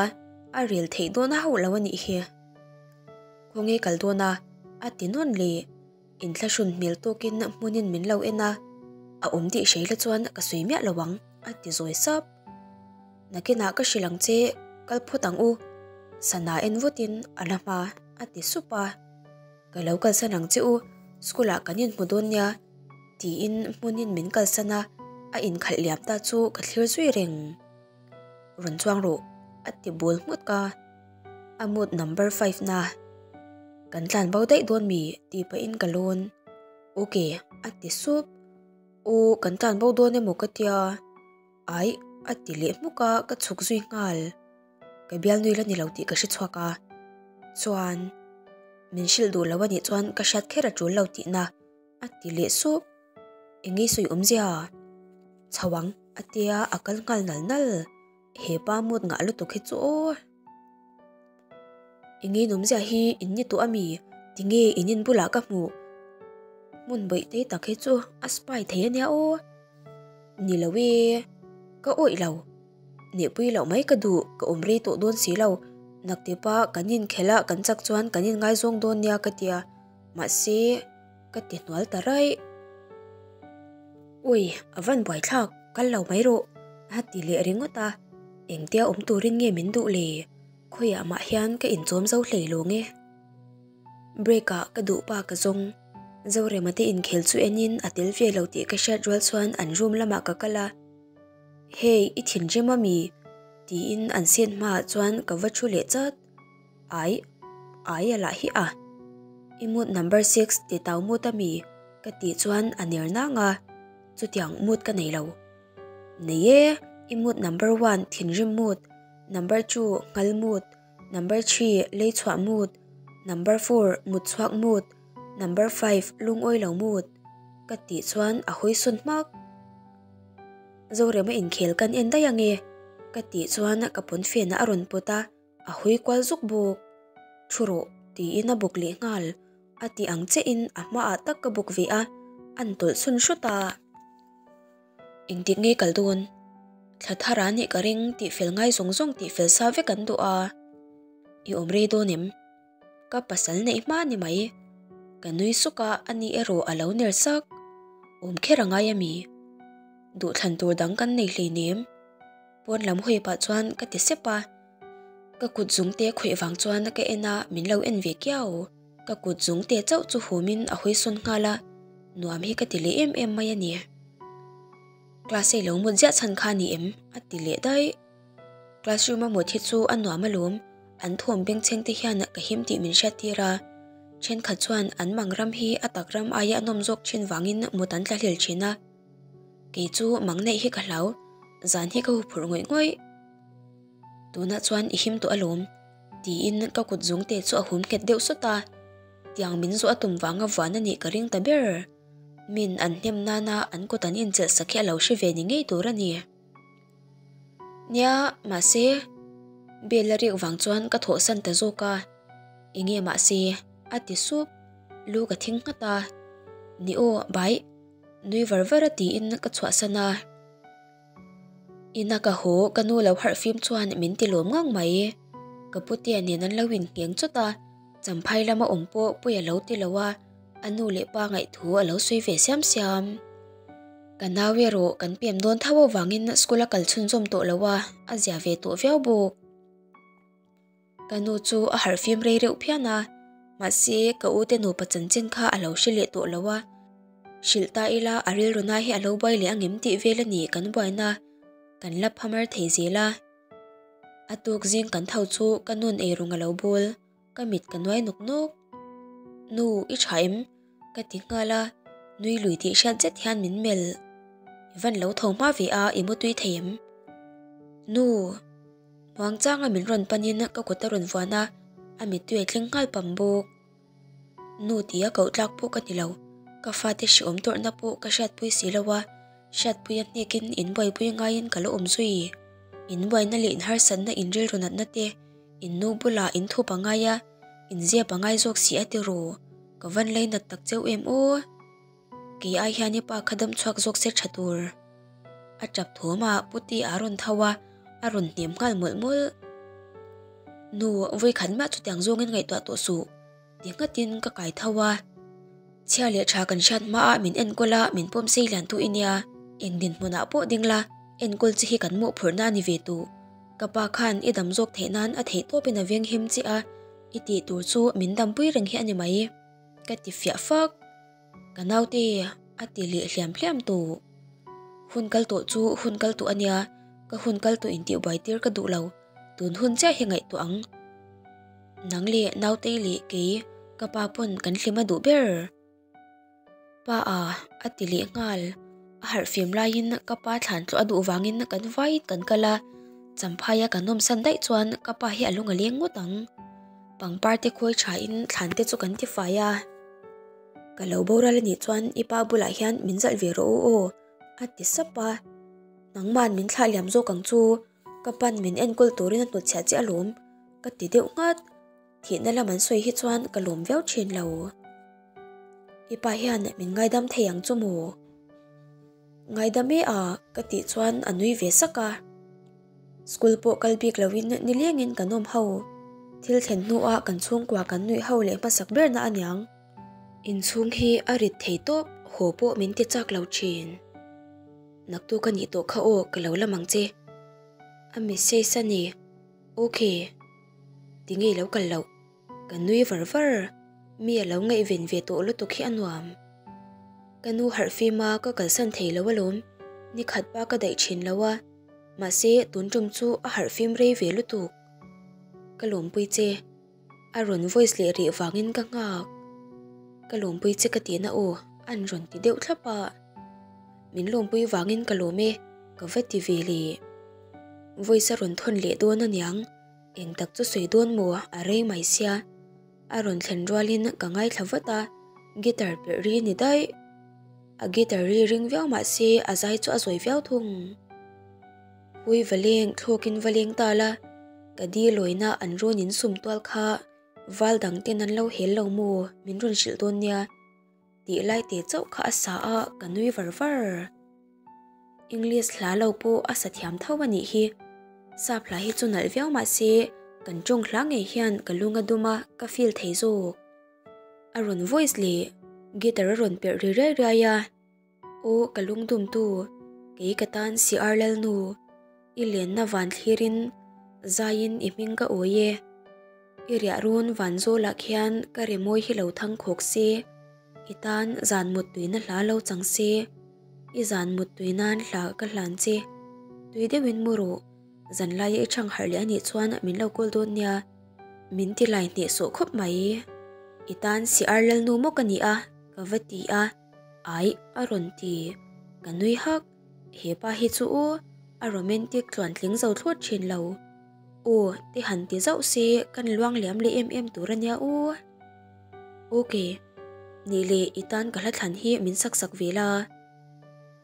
[SPEAKER 1] a rel theih dawn a hauh lo a nih hi. Khawnge kal dawn a? a ti nawn leh. Inthlahrun hmel tawkin hmunin min lo en a, a awm tih hreila chuan ka sawi miah lo ang, a ti zawi sap. Nakinah ka hrilh ang che, kal phawt ang u. Sana en vutin a la hma, a ti sup a. Ka lo kalsan ang che u, school ah kan inhmu dawn nia, tiin hmunin min kalsan a, a inkhalh liam ta chu ka thlir zui reng. Rawn chuang rawh, a ti bul nghut ka. A mood number five na. Kan tlan bo daih dawn mi tih pahin ka lawn. Ok, a ti sup. Aw, kan tlan bo dawn emaw ka tia. Aih, a ti leh hmuk a, ka chhuk zui nghal. Ka bialnui la ni lo tih ka hre chhuak a. Chuan, min hrilh duh lo a nih chuan ka hriat kher a tul lo tihna, a ti leh sup. Eng nge sawi awmzia? Chho ang, a tia a kal nghal nal nal. He pa mood ngah lutuk hi chu aw. Eng nge nawmzia hi in ni tawh ami? Tinge in in bulah ka hmuh? Hmun bawih te tak hi chu a spy thei ania aw. Ni lo e, ka awih lo. Nehpui loh mai ka duh, ka awm rei tawh dawn si lo. Naktepa kan inkhelh a kan chak chuan kan inngaizawng dawn nia ka tia. Mahse, ka ti hnual ta raih. Ui, a van buaithlak, kal lo mai rawh, a ti leh ringawt a. Engtia awm turin nge min duh le? Khawiah mah hian ka inchawm zo hlei lo nge? Break ah ka duh pa ka zawng. Zorema te inkhel chu enin a tel ve lo tih ka hriat rual chuan an room lamah ka kal a. Hey, i thinrim a mi? tiin an sen hmaah chuan ka va thu leh chat. Ai, ai a lah hi a. I mood number six titau mood ami? Ka tih chuan a ner nang a, chutiang mood ka nei lo. Nei e, i mood number one thinrim mood, number two nghal mood, number three leichhuah mood, number four mutchhuak mood, number five lungawi lo mood. Ka tih chuan a hawi sawn hmak. Zorema inkhel kan en daih ange ka tih chuan ka pawnfen a rawn pawt a. A hawi kual zuk bawk. Thu rawh, tiin a bawk leh nghal. A ti ang chiahin a hmaah tak ka bawk ve a, an tawlh chhun hrut a. Engtik nge kal dawn? Thla thar a nih ka ring tih fel ngai zawng zawng tih fel sa vek an duh a. I awm rei dawn em? Ka pasal neih hma ni mai. Ka nui suk a, ani erawh a lo ner sak. Awm kher a ngai ami? Duhthlan tur dang kan nei hleinem. Pawn lam hawi pah chuan ka ti sep a, ka kut zung te khawih vang chuan ka en a, min lo en ve kiau. Ka kut zung te chauh chu humin a hawi sawn nghal a, nuam hi ka ti leh em em mai a ni. Class ei lo mut ziah chhan kha ni em? a ti leh daih. Classroom a mut hi chu a nuam alawm, an thawm bengchheng te hian ka him tih min hriat tir a, thenkhat chuan an mang ram hi a tak ram aia a nawm zawk thin vangin mut an tla hlel thin a. Kei chu mang neih hi ka hlau, zan hi ka huphurh ngawih ngawih. Tunah chuan i him tawh alawm, tiin ka kut zung te chu a hum nghet deuh sawt a. Tiang min zawh a tum vanga vuan a nih ka ring ta ber. Min an hnem nana an kut an inchelh sak hi a lo hre ve ni ngei tur a ni. Nia, mahse, bell a rik vang chuan ka thawhsan ta zawk a. Enge mahse, a ti sup, lu ka thing nghat a. Ni aw, bye. Nui var var a tiin ka chhuahsan a. Ina ka haw ka nu lo harh fim chuan min ti lawm ngang mai. Ka putea nen an lo inngheng chawt a, champhai lama awm pawh pui a lo ti lo a, a nu leh pa ngaihthu a lo sawi ve siam siam. Ka nau erawh kan pem dawn tho avangin school a kal chhunzawm tawh lo a, a zia ve tawh viau bawk. Ka nu chu a harh fim rei reuh phian a, mahse ka u te nupa chanchin kha a lo hre leh tawh lo a. Hrilh ta ila a rilru nai hi a lo buai leh angem tih vel a ni kan buaina kan la phamar thei zel a. A tuk zing kan tho chu ka nun eirawng a lo bawl, ka mit ka nuai nawk nawk. Nu, i tha em? Ka ti nghal a, nui lui tih hriat zet hian min melh. I van lo tho hma ve a, i mutui thei em? Nu. Muangchanga min rawn panin ka kut a rawn vuan a, a mittui a tling nghal pam bawk. Nu tia koh tlak pawh ka ni lo, ka fate hreawm tawrhna pawh ka hriatpui si lo a, hriatpui a hnekin in buaipui ngaiin ka la awm zui. In buaina leh in harsatna in rilru natna te, in nu bulah in thup a ngai a, in zep a ngai zawk si a ti ru, ka van lei nat tak cheu em aw. Kei ai hian i pa kha dam chhuak zawk se tha tur. A tap thawm a, Puti a rawn tho a, a rawn hnem nghal mawlh mawlh. Nu, vawikhat mah chutiang zawngin ngaihtuah tawh suh, ti nghatin ka kai tho a. Chhia leh tha kan hriat hmaah min enkawl a, min pawm sei lian tu i nia. Eng dinhmunah pawh ding la, enkawl che hi kan mawhphurhna a ni ve tuh. Ka pa khan i dam zawk theih nan a theih tawpin a veng him che a, i tih tur chu min dampui reng hi a ni mai, ka ti fiah fak. Ka naute a ti leh hliam hliam tawh. Hun kal tawh chu hun kal tawh a nia, ka hun kal tawh intih buai tir ka duh lo, tun hun chiah hi ngaihtuah ang. Nang leh nautei leh kei ka pa pawn kan hlim a duh ber. Pa a, a ti leh nghal. A harh fim laiin ka pa thlan tlawh a duh vangin kan vaiin kan kal a, Champhaia kan awmsan daih chuan ka pa hi a lung a leng ngawt ang. Pangpar te khawi thain thlan te chu kan ti fai a. Ka lo boral a nih chuan i pa bulah hian min zalh ve rawh u aw, a ti sap a. Nangman min thlah liam zawk ang chu, ka pan min enkawl turin a hnutchhiah che alawm, ka ti deuh nghat. Thihna lam an sawi hi chuan ka lawm viau thin lo. I pa hian min ngaidam thei ang chu maw? Ngaidam e a, ka tih chuan a nui ve sak a. School pawh kal bik loin nilengin kan awm ho. Thil thlen hnuah kan chhungkua kan nuih ho leh hmasak berna a niang. Inchhung hi a rit thei tawp, haw pawh min ti chak lo thin. Naktuk a nih tawh kha aw ka lo lam ang che. A message a ni. Ok. Tinge i lo kal loh? Ka nui var var, mi a lo ngaihven ve tawh lutuk hi a nuam. Ka nu harh fim a ka kalsan thei lo alawm, ni khat pa ka daih thin lo a, mahse tun tum chu a harh fim rei ve lutuk. Ka lawmpui che, a rawn voice leh rih vangin ka nghak. Ka lawmpui che ka tihna aw an rawn ti deuh thlap a. Min lawmpui vangin ka lawm e, ka va ti ve le. Voice a rawn thawn leh dawn aniang, eng tak chu sawi dawn maw a rei mai sia. A rawn thlen rualin ka ngaithla vat a, guitar perh ri ni daih. A guitar ri ring viau mah se a zai chu a zawi viau thung. Hui va leng thlawkin va leng ta la, ka di lawina an rawn insum tual kha val dang ten an lo hel lo maw min rawn hrilh dawn nia tih lai te chauh kha a sa a ka nui var var. English hla lo pawh a sa thiam tho a nih hi. Sap hla hi chu nalh viau mah se kan tawng hla ngei hian ka lung a dum a ka feel thei zawk. A rawn voice leh guitar a rawn perh ri riai riai a. Aw ka lungdumtu, kei ka tan si ar lalnu, i lenna van thlirin zaiin i hming ka awi e. I riah run van zawlah khian ka remawi hi lo thang khawk se, i tan zan mut tuina hla lo chang se, i zan mut tui nan hla ka hlan che. Tui deuhin mu rawh, zanlaia i chhang harh leh anih chuan min lo kawl dawn nia. Min ti lai hnehsawh khawp mai. I tan si ar lalnu maw ka ni a, ka va ti a. Aih, a rawn ti. Ka nui hak. He pa hi chu u, a romantic tluan tling zo thlawt thin lo. U, ti han ti zauh se kan luang liam leh em em tur a nia u. Ok, nih leh i tan ka hla thlan hi min sak sak ve la.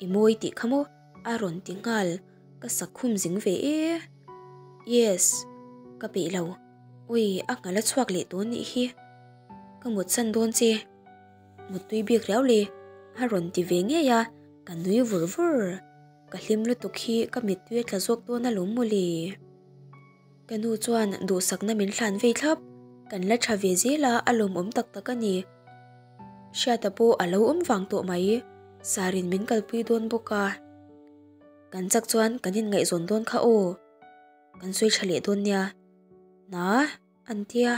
[SPEAKER 1] I mawi tih kha maw? A rawn ti nghal. Ka sak khum zing ve e. Yes, ka peih lo. Ui, a nghal a chhuak leh dawn nih hi. Ka mutsan dawn che. Muttui bik riau le, a rawn ti ve ngei a, ka nui vur vur. Ka hlim lutuk hi ka mittui a tla zawk dawn alawm mawle. Ka nu chuan duhsakna min hlan vei thlap, kan la tha ve zel a, a lawmawm tak tak a ni. Hriata pawh a lo awm vang tawh mai, Sarin min kalpui dawn bawk a. Kan chak chuan kan inngaihzawn dawn kha aw, kan sawi tha leh dawn nia. Na. An tia.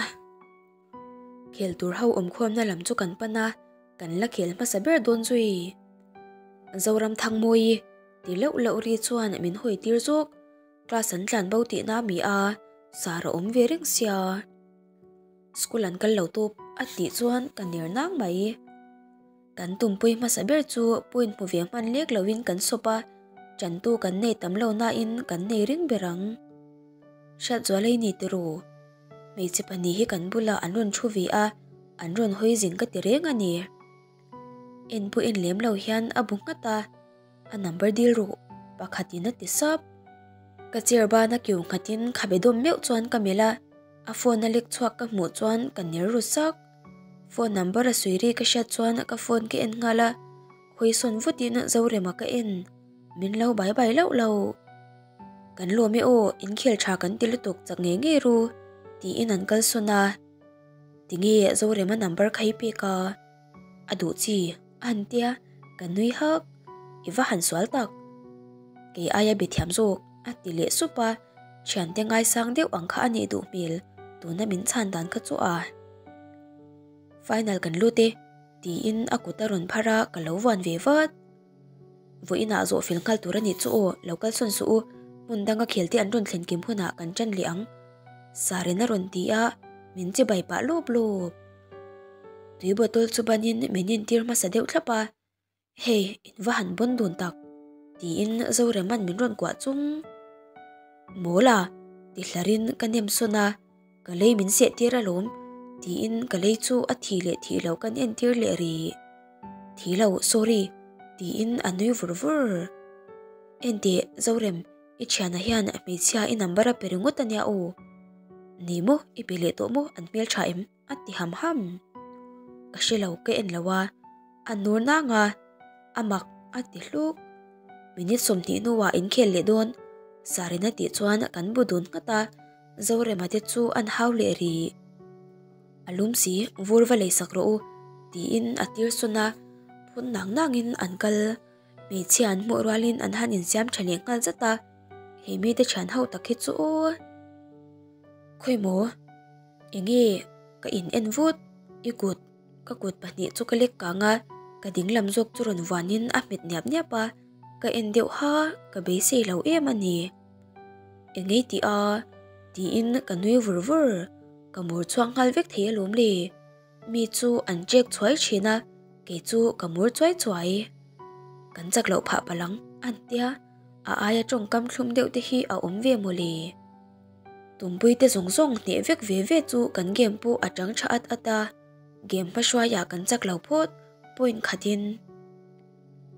[SPEAKER 1] Khel tur ho awmkhawmna lam chu kan pan a, kan la khel hmasa ber dawn zui. Zoram Thangmawi ti loh loh ri chuan min hawi tir zawk. Class an tlan bo tihna mi a, sar a awm ve reng sia. School an kal lo tawp a tih chuan ka ner nang mai. Kan tumpui hmasa ber chu point hmu ve hman lek loin kan sawp a, tantu kan nei tam lo nain kan nei ring ber ang. Hriatzuala i ni tiraw? Hmeichhe pahnih hi kan bulah an rawn thu ve a, an rawn hawi zing ka ti reng a ni. En pawh en lem lo hian a bu nghat a, a number dil rawh pakhatin a ti sap. Ka chair bana kiu nghatin khabe dawm meuh chuan ka melh a, a phone a lek chhuak ka hmuh chuan ka ner ru sak. Phone number a sawi ri ka hriat chuan ka phone ka en nghal a, hawi sawn vutin Zorema ka en, min lo bai bai loh lo. Kan lawm e aw, inkhel tha kan ti lutuk chak ngei ngei ru, tiin an kal sawn a. Tinge Zorema number kha i pek a? A duh chi, a han tia, ka nui hak. I va han sual tak. Kei aia be thiam zawk, a ti leh sup a, thiante ngaisang deuh ang kha a nih duh hmel, tuna min chhan dan kha chu a. Final kan lut e, tiin a kut a rawn phar a, ka lo vuan ve vat. Vawiinah zawh fel nghal tur a nih chu aw, lo kal sawn suh u, hmun danga khel te an rawn thlen kim hunah kan ṭan leh ang. Sarin a rawn ti a, min che bai pah lawp lawp. Tui bottle chu banin min intir hmasa deuh thlap a, Hei, in va han bawn dun tak, tiin Zorema'n min rawn kuah chung. Mawl a, ti hlarin ka nem sawn a, ka lei min seh tir alawm, tiin ka lei chu a thih leh thih loh kan entir leh rih. Thi lo, sorry, tiin a nui vur vur. Enteh, Zorem, i thiana hian hmeichhia i number a pe ringawt a nia aw. Ni maw, i pe leh tawh maw, an hmel tha em? a ti ham ham. Ka hre lo, ka en lo a, a nur nang a, a mak a ti hluk. Minute 20 hnuah inkhel leh dawn, Sarina tih chuan kan bu dun nghat a, Zorema te chu an hau leh rih. A lum si, vur va lei sak rawh u, tiin a tir sawn a, phun nang nangin an kal. Hmeichhia an hmuh rualin an han insiam tha leh nghal zat a, he mite thian ho tak hi chu aw. Khawi maw? Enge ka in en vut? I kut, ka kut pahnih chu ka lek kang a, ka ding lam zawk chu rawn vuanin a hmet niap niap a, ka en deuh ha, ka beisei lo em a ni. Engei tih a? Tiin ka nui vur vur. Ka mur chhuak nghal vek thei alawm le. Mi chu an chek chhuai thin a, kei chu ka mur chuai chuai. Kan chak loh phah palang an tia, a aia tawngkam thlum deuh te hi a awm ve mawle. Tumpui te zawng zawng hneh vek ve ve chu kan game pawh a tang tha at at a, game hmahruaiah kan chak lo phawt point khatin.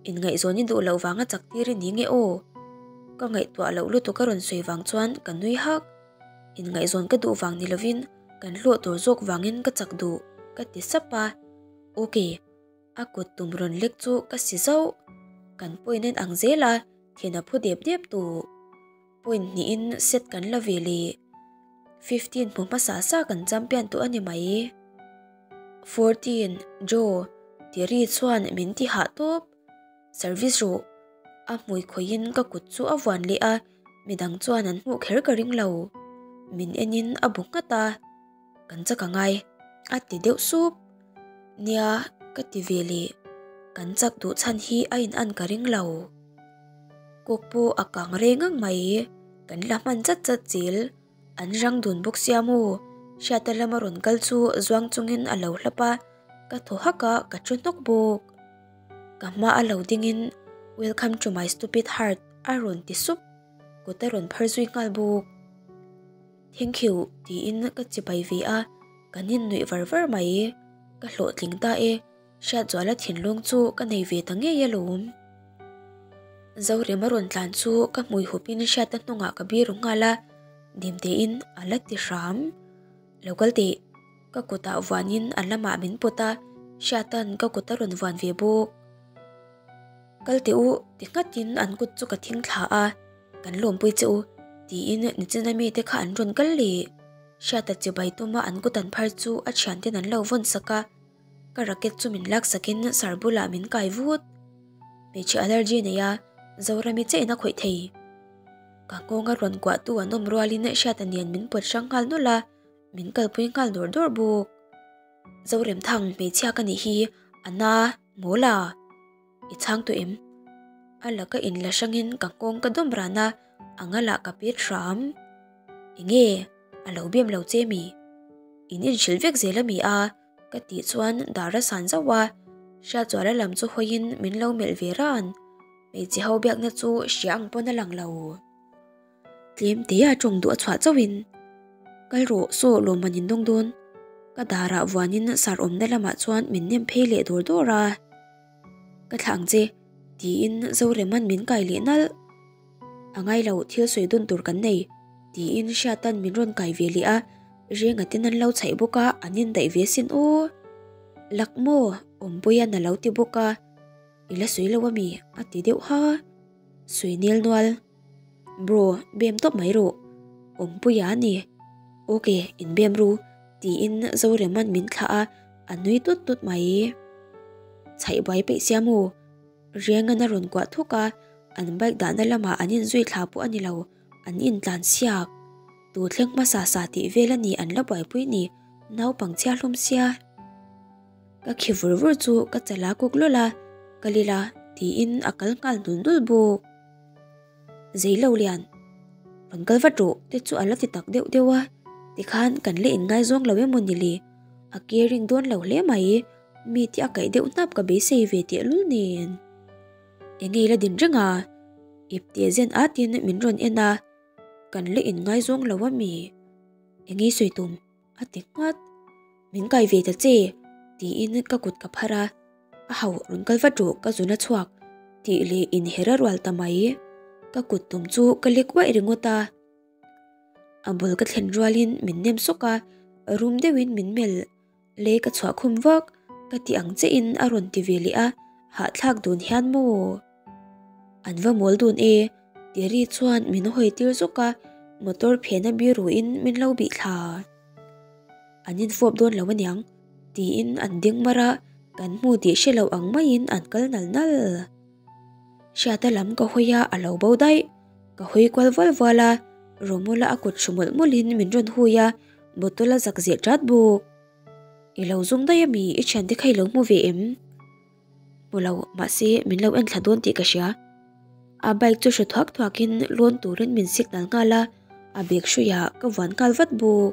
[SPEAKER 1] Inngaihzawn i duh loh vanga chak tir i ni nge aw? Ka ngaihtuah loh lutuk a rawn sawi vang chuan ka nui hak. Inngaihzawn ka duh vang ni lovin kan hlawh tur zawk vangin ka chak duh ka ti sap a. Ok, a kut tum rawn lek chu ka si zauh. Kan point en ang zel a, thin a phu dep dep tawh. Point hnihin set kan la ve leh. 15 hmu hmasa sa kan champion tawh a ni mai. 14, Joe, Terry chuan min ti hah tawp. Service rawh. A hmui khawihin ka kut chu a vuan leh a, midang chuan an hmuh kher ka ring lo. Min enin a bu nghat a, Kan chak a ngai, a ti deuh sup. Nia, ka ti ve leh. Kan chak duh chhan hi a in an ka ring lo. Kawk pawh a kang reng ang mai. Kan la hman chat chat zel. An rang dun bawk sia maw? Hriata lama rawn kal chu zuang chungin a lo hlap a, ka thaw hak a, ka thu hnawk bawk. Ka hma a lo dingin Welcome to my stupid heart a rawn ti sup, kut a rawn phar zui nghal bawk. Thank you tiin ka chibai ve a, kan innuih var var mai. Ka hlawhtling ta e. Hriatzuala thinlung chu ka nei ve ta ngei alawm. Zorema rawn tlan chu ka hmui hupin Hriata hnungah ka biru nghal a, Dimtein a la ti hram. Lo kal teh, ka kutah vuanin a lamah min pawt a, Hriata'n ka kut a rawn vuan ve bawk. Kal teh u, ti nghatin an kut chu ka thing thla a, Kan lawmpui che u, tiin nichina mite kha an rawn kal leh. Hriata chibai tuma an kut an phar chu a thianten an lo vawn sak a. Ka racket chu min lak sakin sar bulah min kai vut. Hmeichhe allergy nei a, Zorami chiahin a khawih thei. Ka nghawnga rawn kuahtu an awm rualin Hriata nen min pawt hrang nghal nawlh a, min kalpui nghal dawr dawr bawk. Zoremthang hmeichhia ka nih hi a na mawl a, i chhang tawh em? A laka inla hrangin ka nghawng ka dawm ran a, a ngalah ka pet hram. Enge? A lo biam lo che mi? In inhrilh vek zel a mi a? Ka tih chuan dar a san zauh a, Hriatzuala lam chu hawiin min lo melh ve ran. Hmeichhe ho biakna chu hria ang pawn a lang lo. Tlem te a tawng duh a chhuah chauhin, Kal rawh, saw lawmman in dawng dawn. Ka darah vuanin sar awmna lamah chuan min nem phei leh dawr dawr a. Ka thlah ang che, tiin Zorema'n min kai leh nalh. A ngai lo, thil sawi dawn tur kan nei, tiin Hriata'n min rawn kai ve leh a, Renga ten an lo chhaih bawk a, an indaih ve sin aw. Lak maw? Awmpuia'n a lo ti bawk a, I la sawi lo a mi? a ti deuh ha. Sawi nel nual. Bro, bem tawp mai rawh. Awmpuia a ni. Ok, inbem ru, tiin Zorema'n min thlah a, a nui tut tut mai. Chhaih buai peih sia maw? Riangan a rawn kuah thuk a, an bike dahna lamah an inzui thla pawh a ni lo, an intlan siak. Tu thleng hmasa sa tih vel a ni an la buaipui ni, naupang chhia hlawm sia. Ka khi vur vur chu ka chala kuk lawlh a, ka lil a tiin a kal nghal nul nul bawk. Zei lo lian, rawn kal vat rawh te chu a la ti tak deuh deuh a, tikhan kan la inngaizawng lo emaw ni le, a caring dawn lo hle mai. Mi te a kaih deuh hnap ka beisei ve teh lul nen. Eng ei la din reng a? Ip teh zen atin min rawn en a, kan la inngaizawng lo a mi? Eng ei sawi tum? a ti nghat. Min kai ve ta che tiin ka kut ka phar a, a hau rawn kal vat rawh ka zun a chhuak tih leh inher a rual ta mai. Ka kut tum chu ka lek uaih ringawt a. A bul ka thlen rualin min nem sawk a, rum deuhin min melh. Lei ka chhuah khum vak, ka ti ang che in a rawn ti ve leh a, hahthlak dun hian maw? An va mawl dun e, Terry chuan min hawi tir zawk a, motor phena biru in min lo bih thla. An infawp dawn lo aniang, tiin an ding mar a, kan hmu tih hre lo ang maiin an kal nal nal. Hriata lam ka hawi a, a lo bo daih. Ka hawi kual vual vual a, Romula a kut hru mawlh mawlhin min rawn hui a, Bottle a zak zeh tat bawk. I lo zum daih a mi, i thiante kha i lo hmu ve em? Hmu lo, mahse min lo en thla dawn tih ka hria. A bike chu hre thuak thuakin lawn turin min signal nghal a, a bag hruiah ka vuan nghal vat bawk.